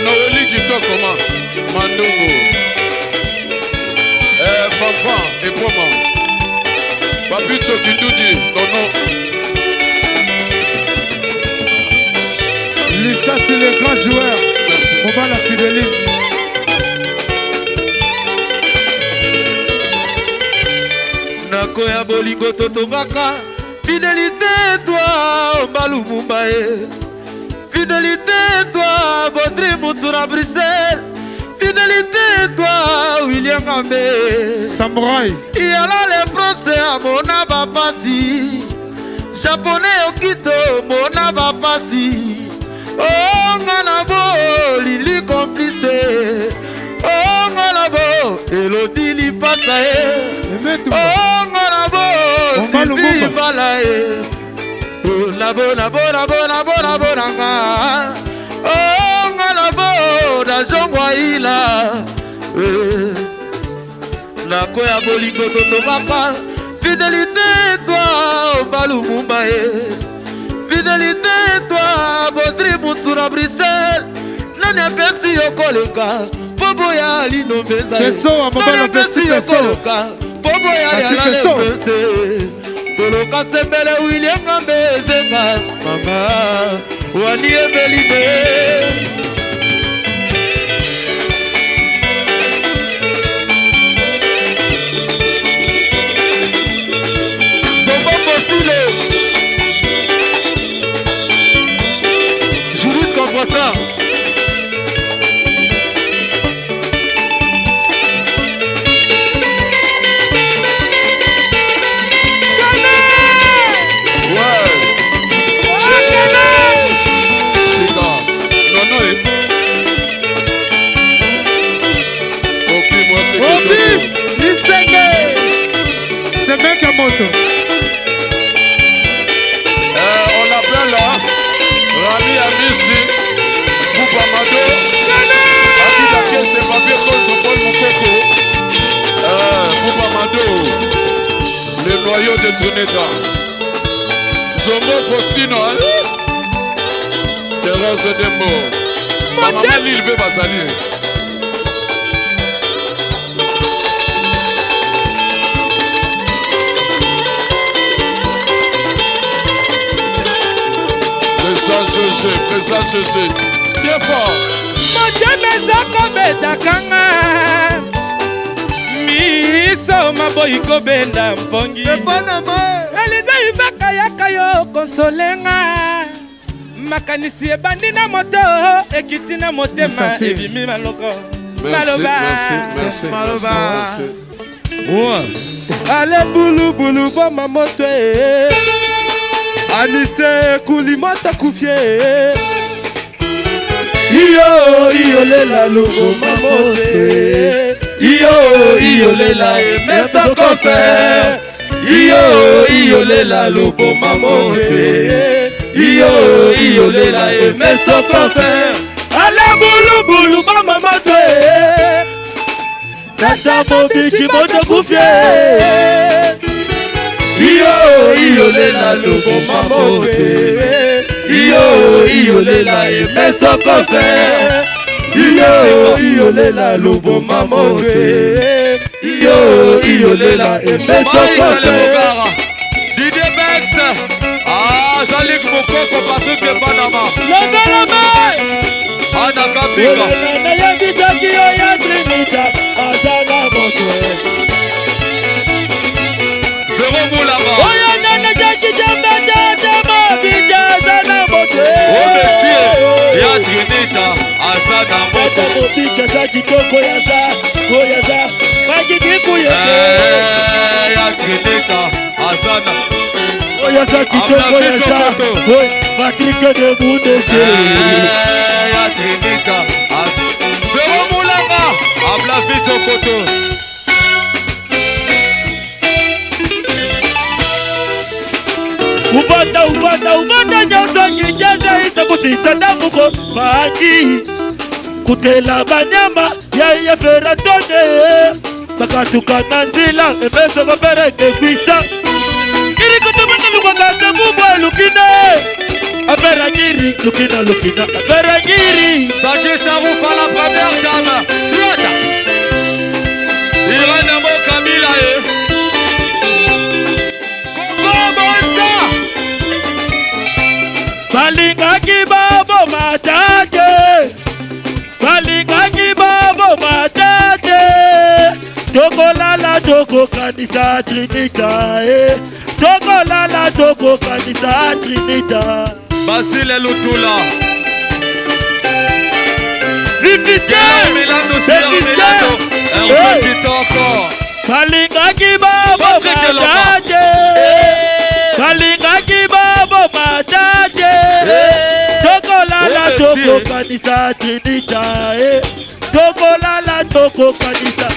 Noeli kitoko ma. Mandungu. Eh, Fanfan Epoma. Papicho Kindudi Nono. Lisa, c'est le grand joueur. Mobala Fideline. Nako ya bolingo totongaka fidelité toi ombalumumba ye fidelité toi botri mutu na Bruxelles fidelité toi William Gambe Samurai yala le français amona bapasi japonais okito mona bapasi onga na bo lili complice onga na bo elodi lipasa ye onga na bo sifi bala ye na bo na bo na bo na bo na bo na nga onga na bo nazongwa ila nako ya bolingo totongaka fidelité. toi Lumumba ye Fidélité toi Baudry mutu na Bruxelles nani apesi yo koleka po boya lino mpenza ye. Peso, wa mobali Nani apesi apesi yo peso. koleka po boya Ati lialale peso. mpese toloka sembele wiliengambe ezenga mama wani ebelime. Zombo Fofile Judith Compresseur. Sika. Nono e. Opi mwasi Obis kitoko. Lisenge Semeka moto. On l'appelle hein, Rami Amisi, Bouba Mado, Adida Kese, Papier Konzo, Paul Mukoko, Bouba Mado, le noyau de Trinita, Zombo Faustino, hein? Thérèse Dembo, Maman Lille mpe bazali. Président GG, président GG, très fort. Motema eza kobetakanga, miso maboyi kobenda mpongi. Eliza ibaka yaka yo konsolenga, makanisi ebandi na moto, ekiti na motema. Musafiri. Ebimi maloko. Merci, Maloba. merci, merci, merci, merci. Ale bulubulu boma moto e anise kuli moto kufie iyo iyolela loboma moto e. Iyo iyolela emesa kofe iyo iyolela loboma moto iyo iyolela emesa kofe. Ale bulubulu boma moto e tata mobici moto kufie iyo iyolela loboma moto iyo iyolela emesa kofe iyo iyolela loboma moto iyo iyolela emesa kofe. Didier Bex. Ah, Jean-Luc Mokoko, Patrick de Panama. Anna Kapinga. Nayebisaki yo ya Trinita aza na moto. Véro Moulama. Oyo nana jaki jembetetema bija aza na moto. Oh, Ya Trinita, aza na moto. Mobicha aza kitoko yaza oyaza bakikikuye. Eh, Ya Trinita, aza na. Oyo aza kitoko yaza oy Patrik de Bundese. Eh, Ya Trinita, Véro Moulama. Abla Vito Koto. Ubata ubata ubata nyonso kinjaza isa kusisa ndamuko baki kutela banyama ya yefera tone bakatuka na nzila emeso kopereke kwisa kiri kutumana lukwakasa mubwa lukine apera kiri lukina lukina apera kiri. Saki Charoufa, la première dame. Yata. Irène Mo Kabila e. Koko Bonza. Balingaki baboma tate, balingaki baboma tate, tokolala tokokanisa Trinita e tokolala tokokanisa Trinita. Basile Lutula. Viviske Milano Sir Milano. Hervé Kitoko. Balingaki baboma Patrick Elomba. tate, balingaki baboma tate, tokolala Oh, Messie. tokokanisa Trinita e tokolala tokokanisa.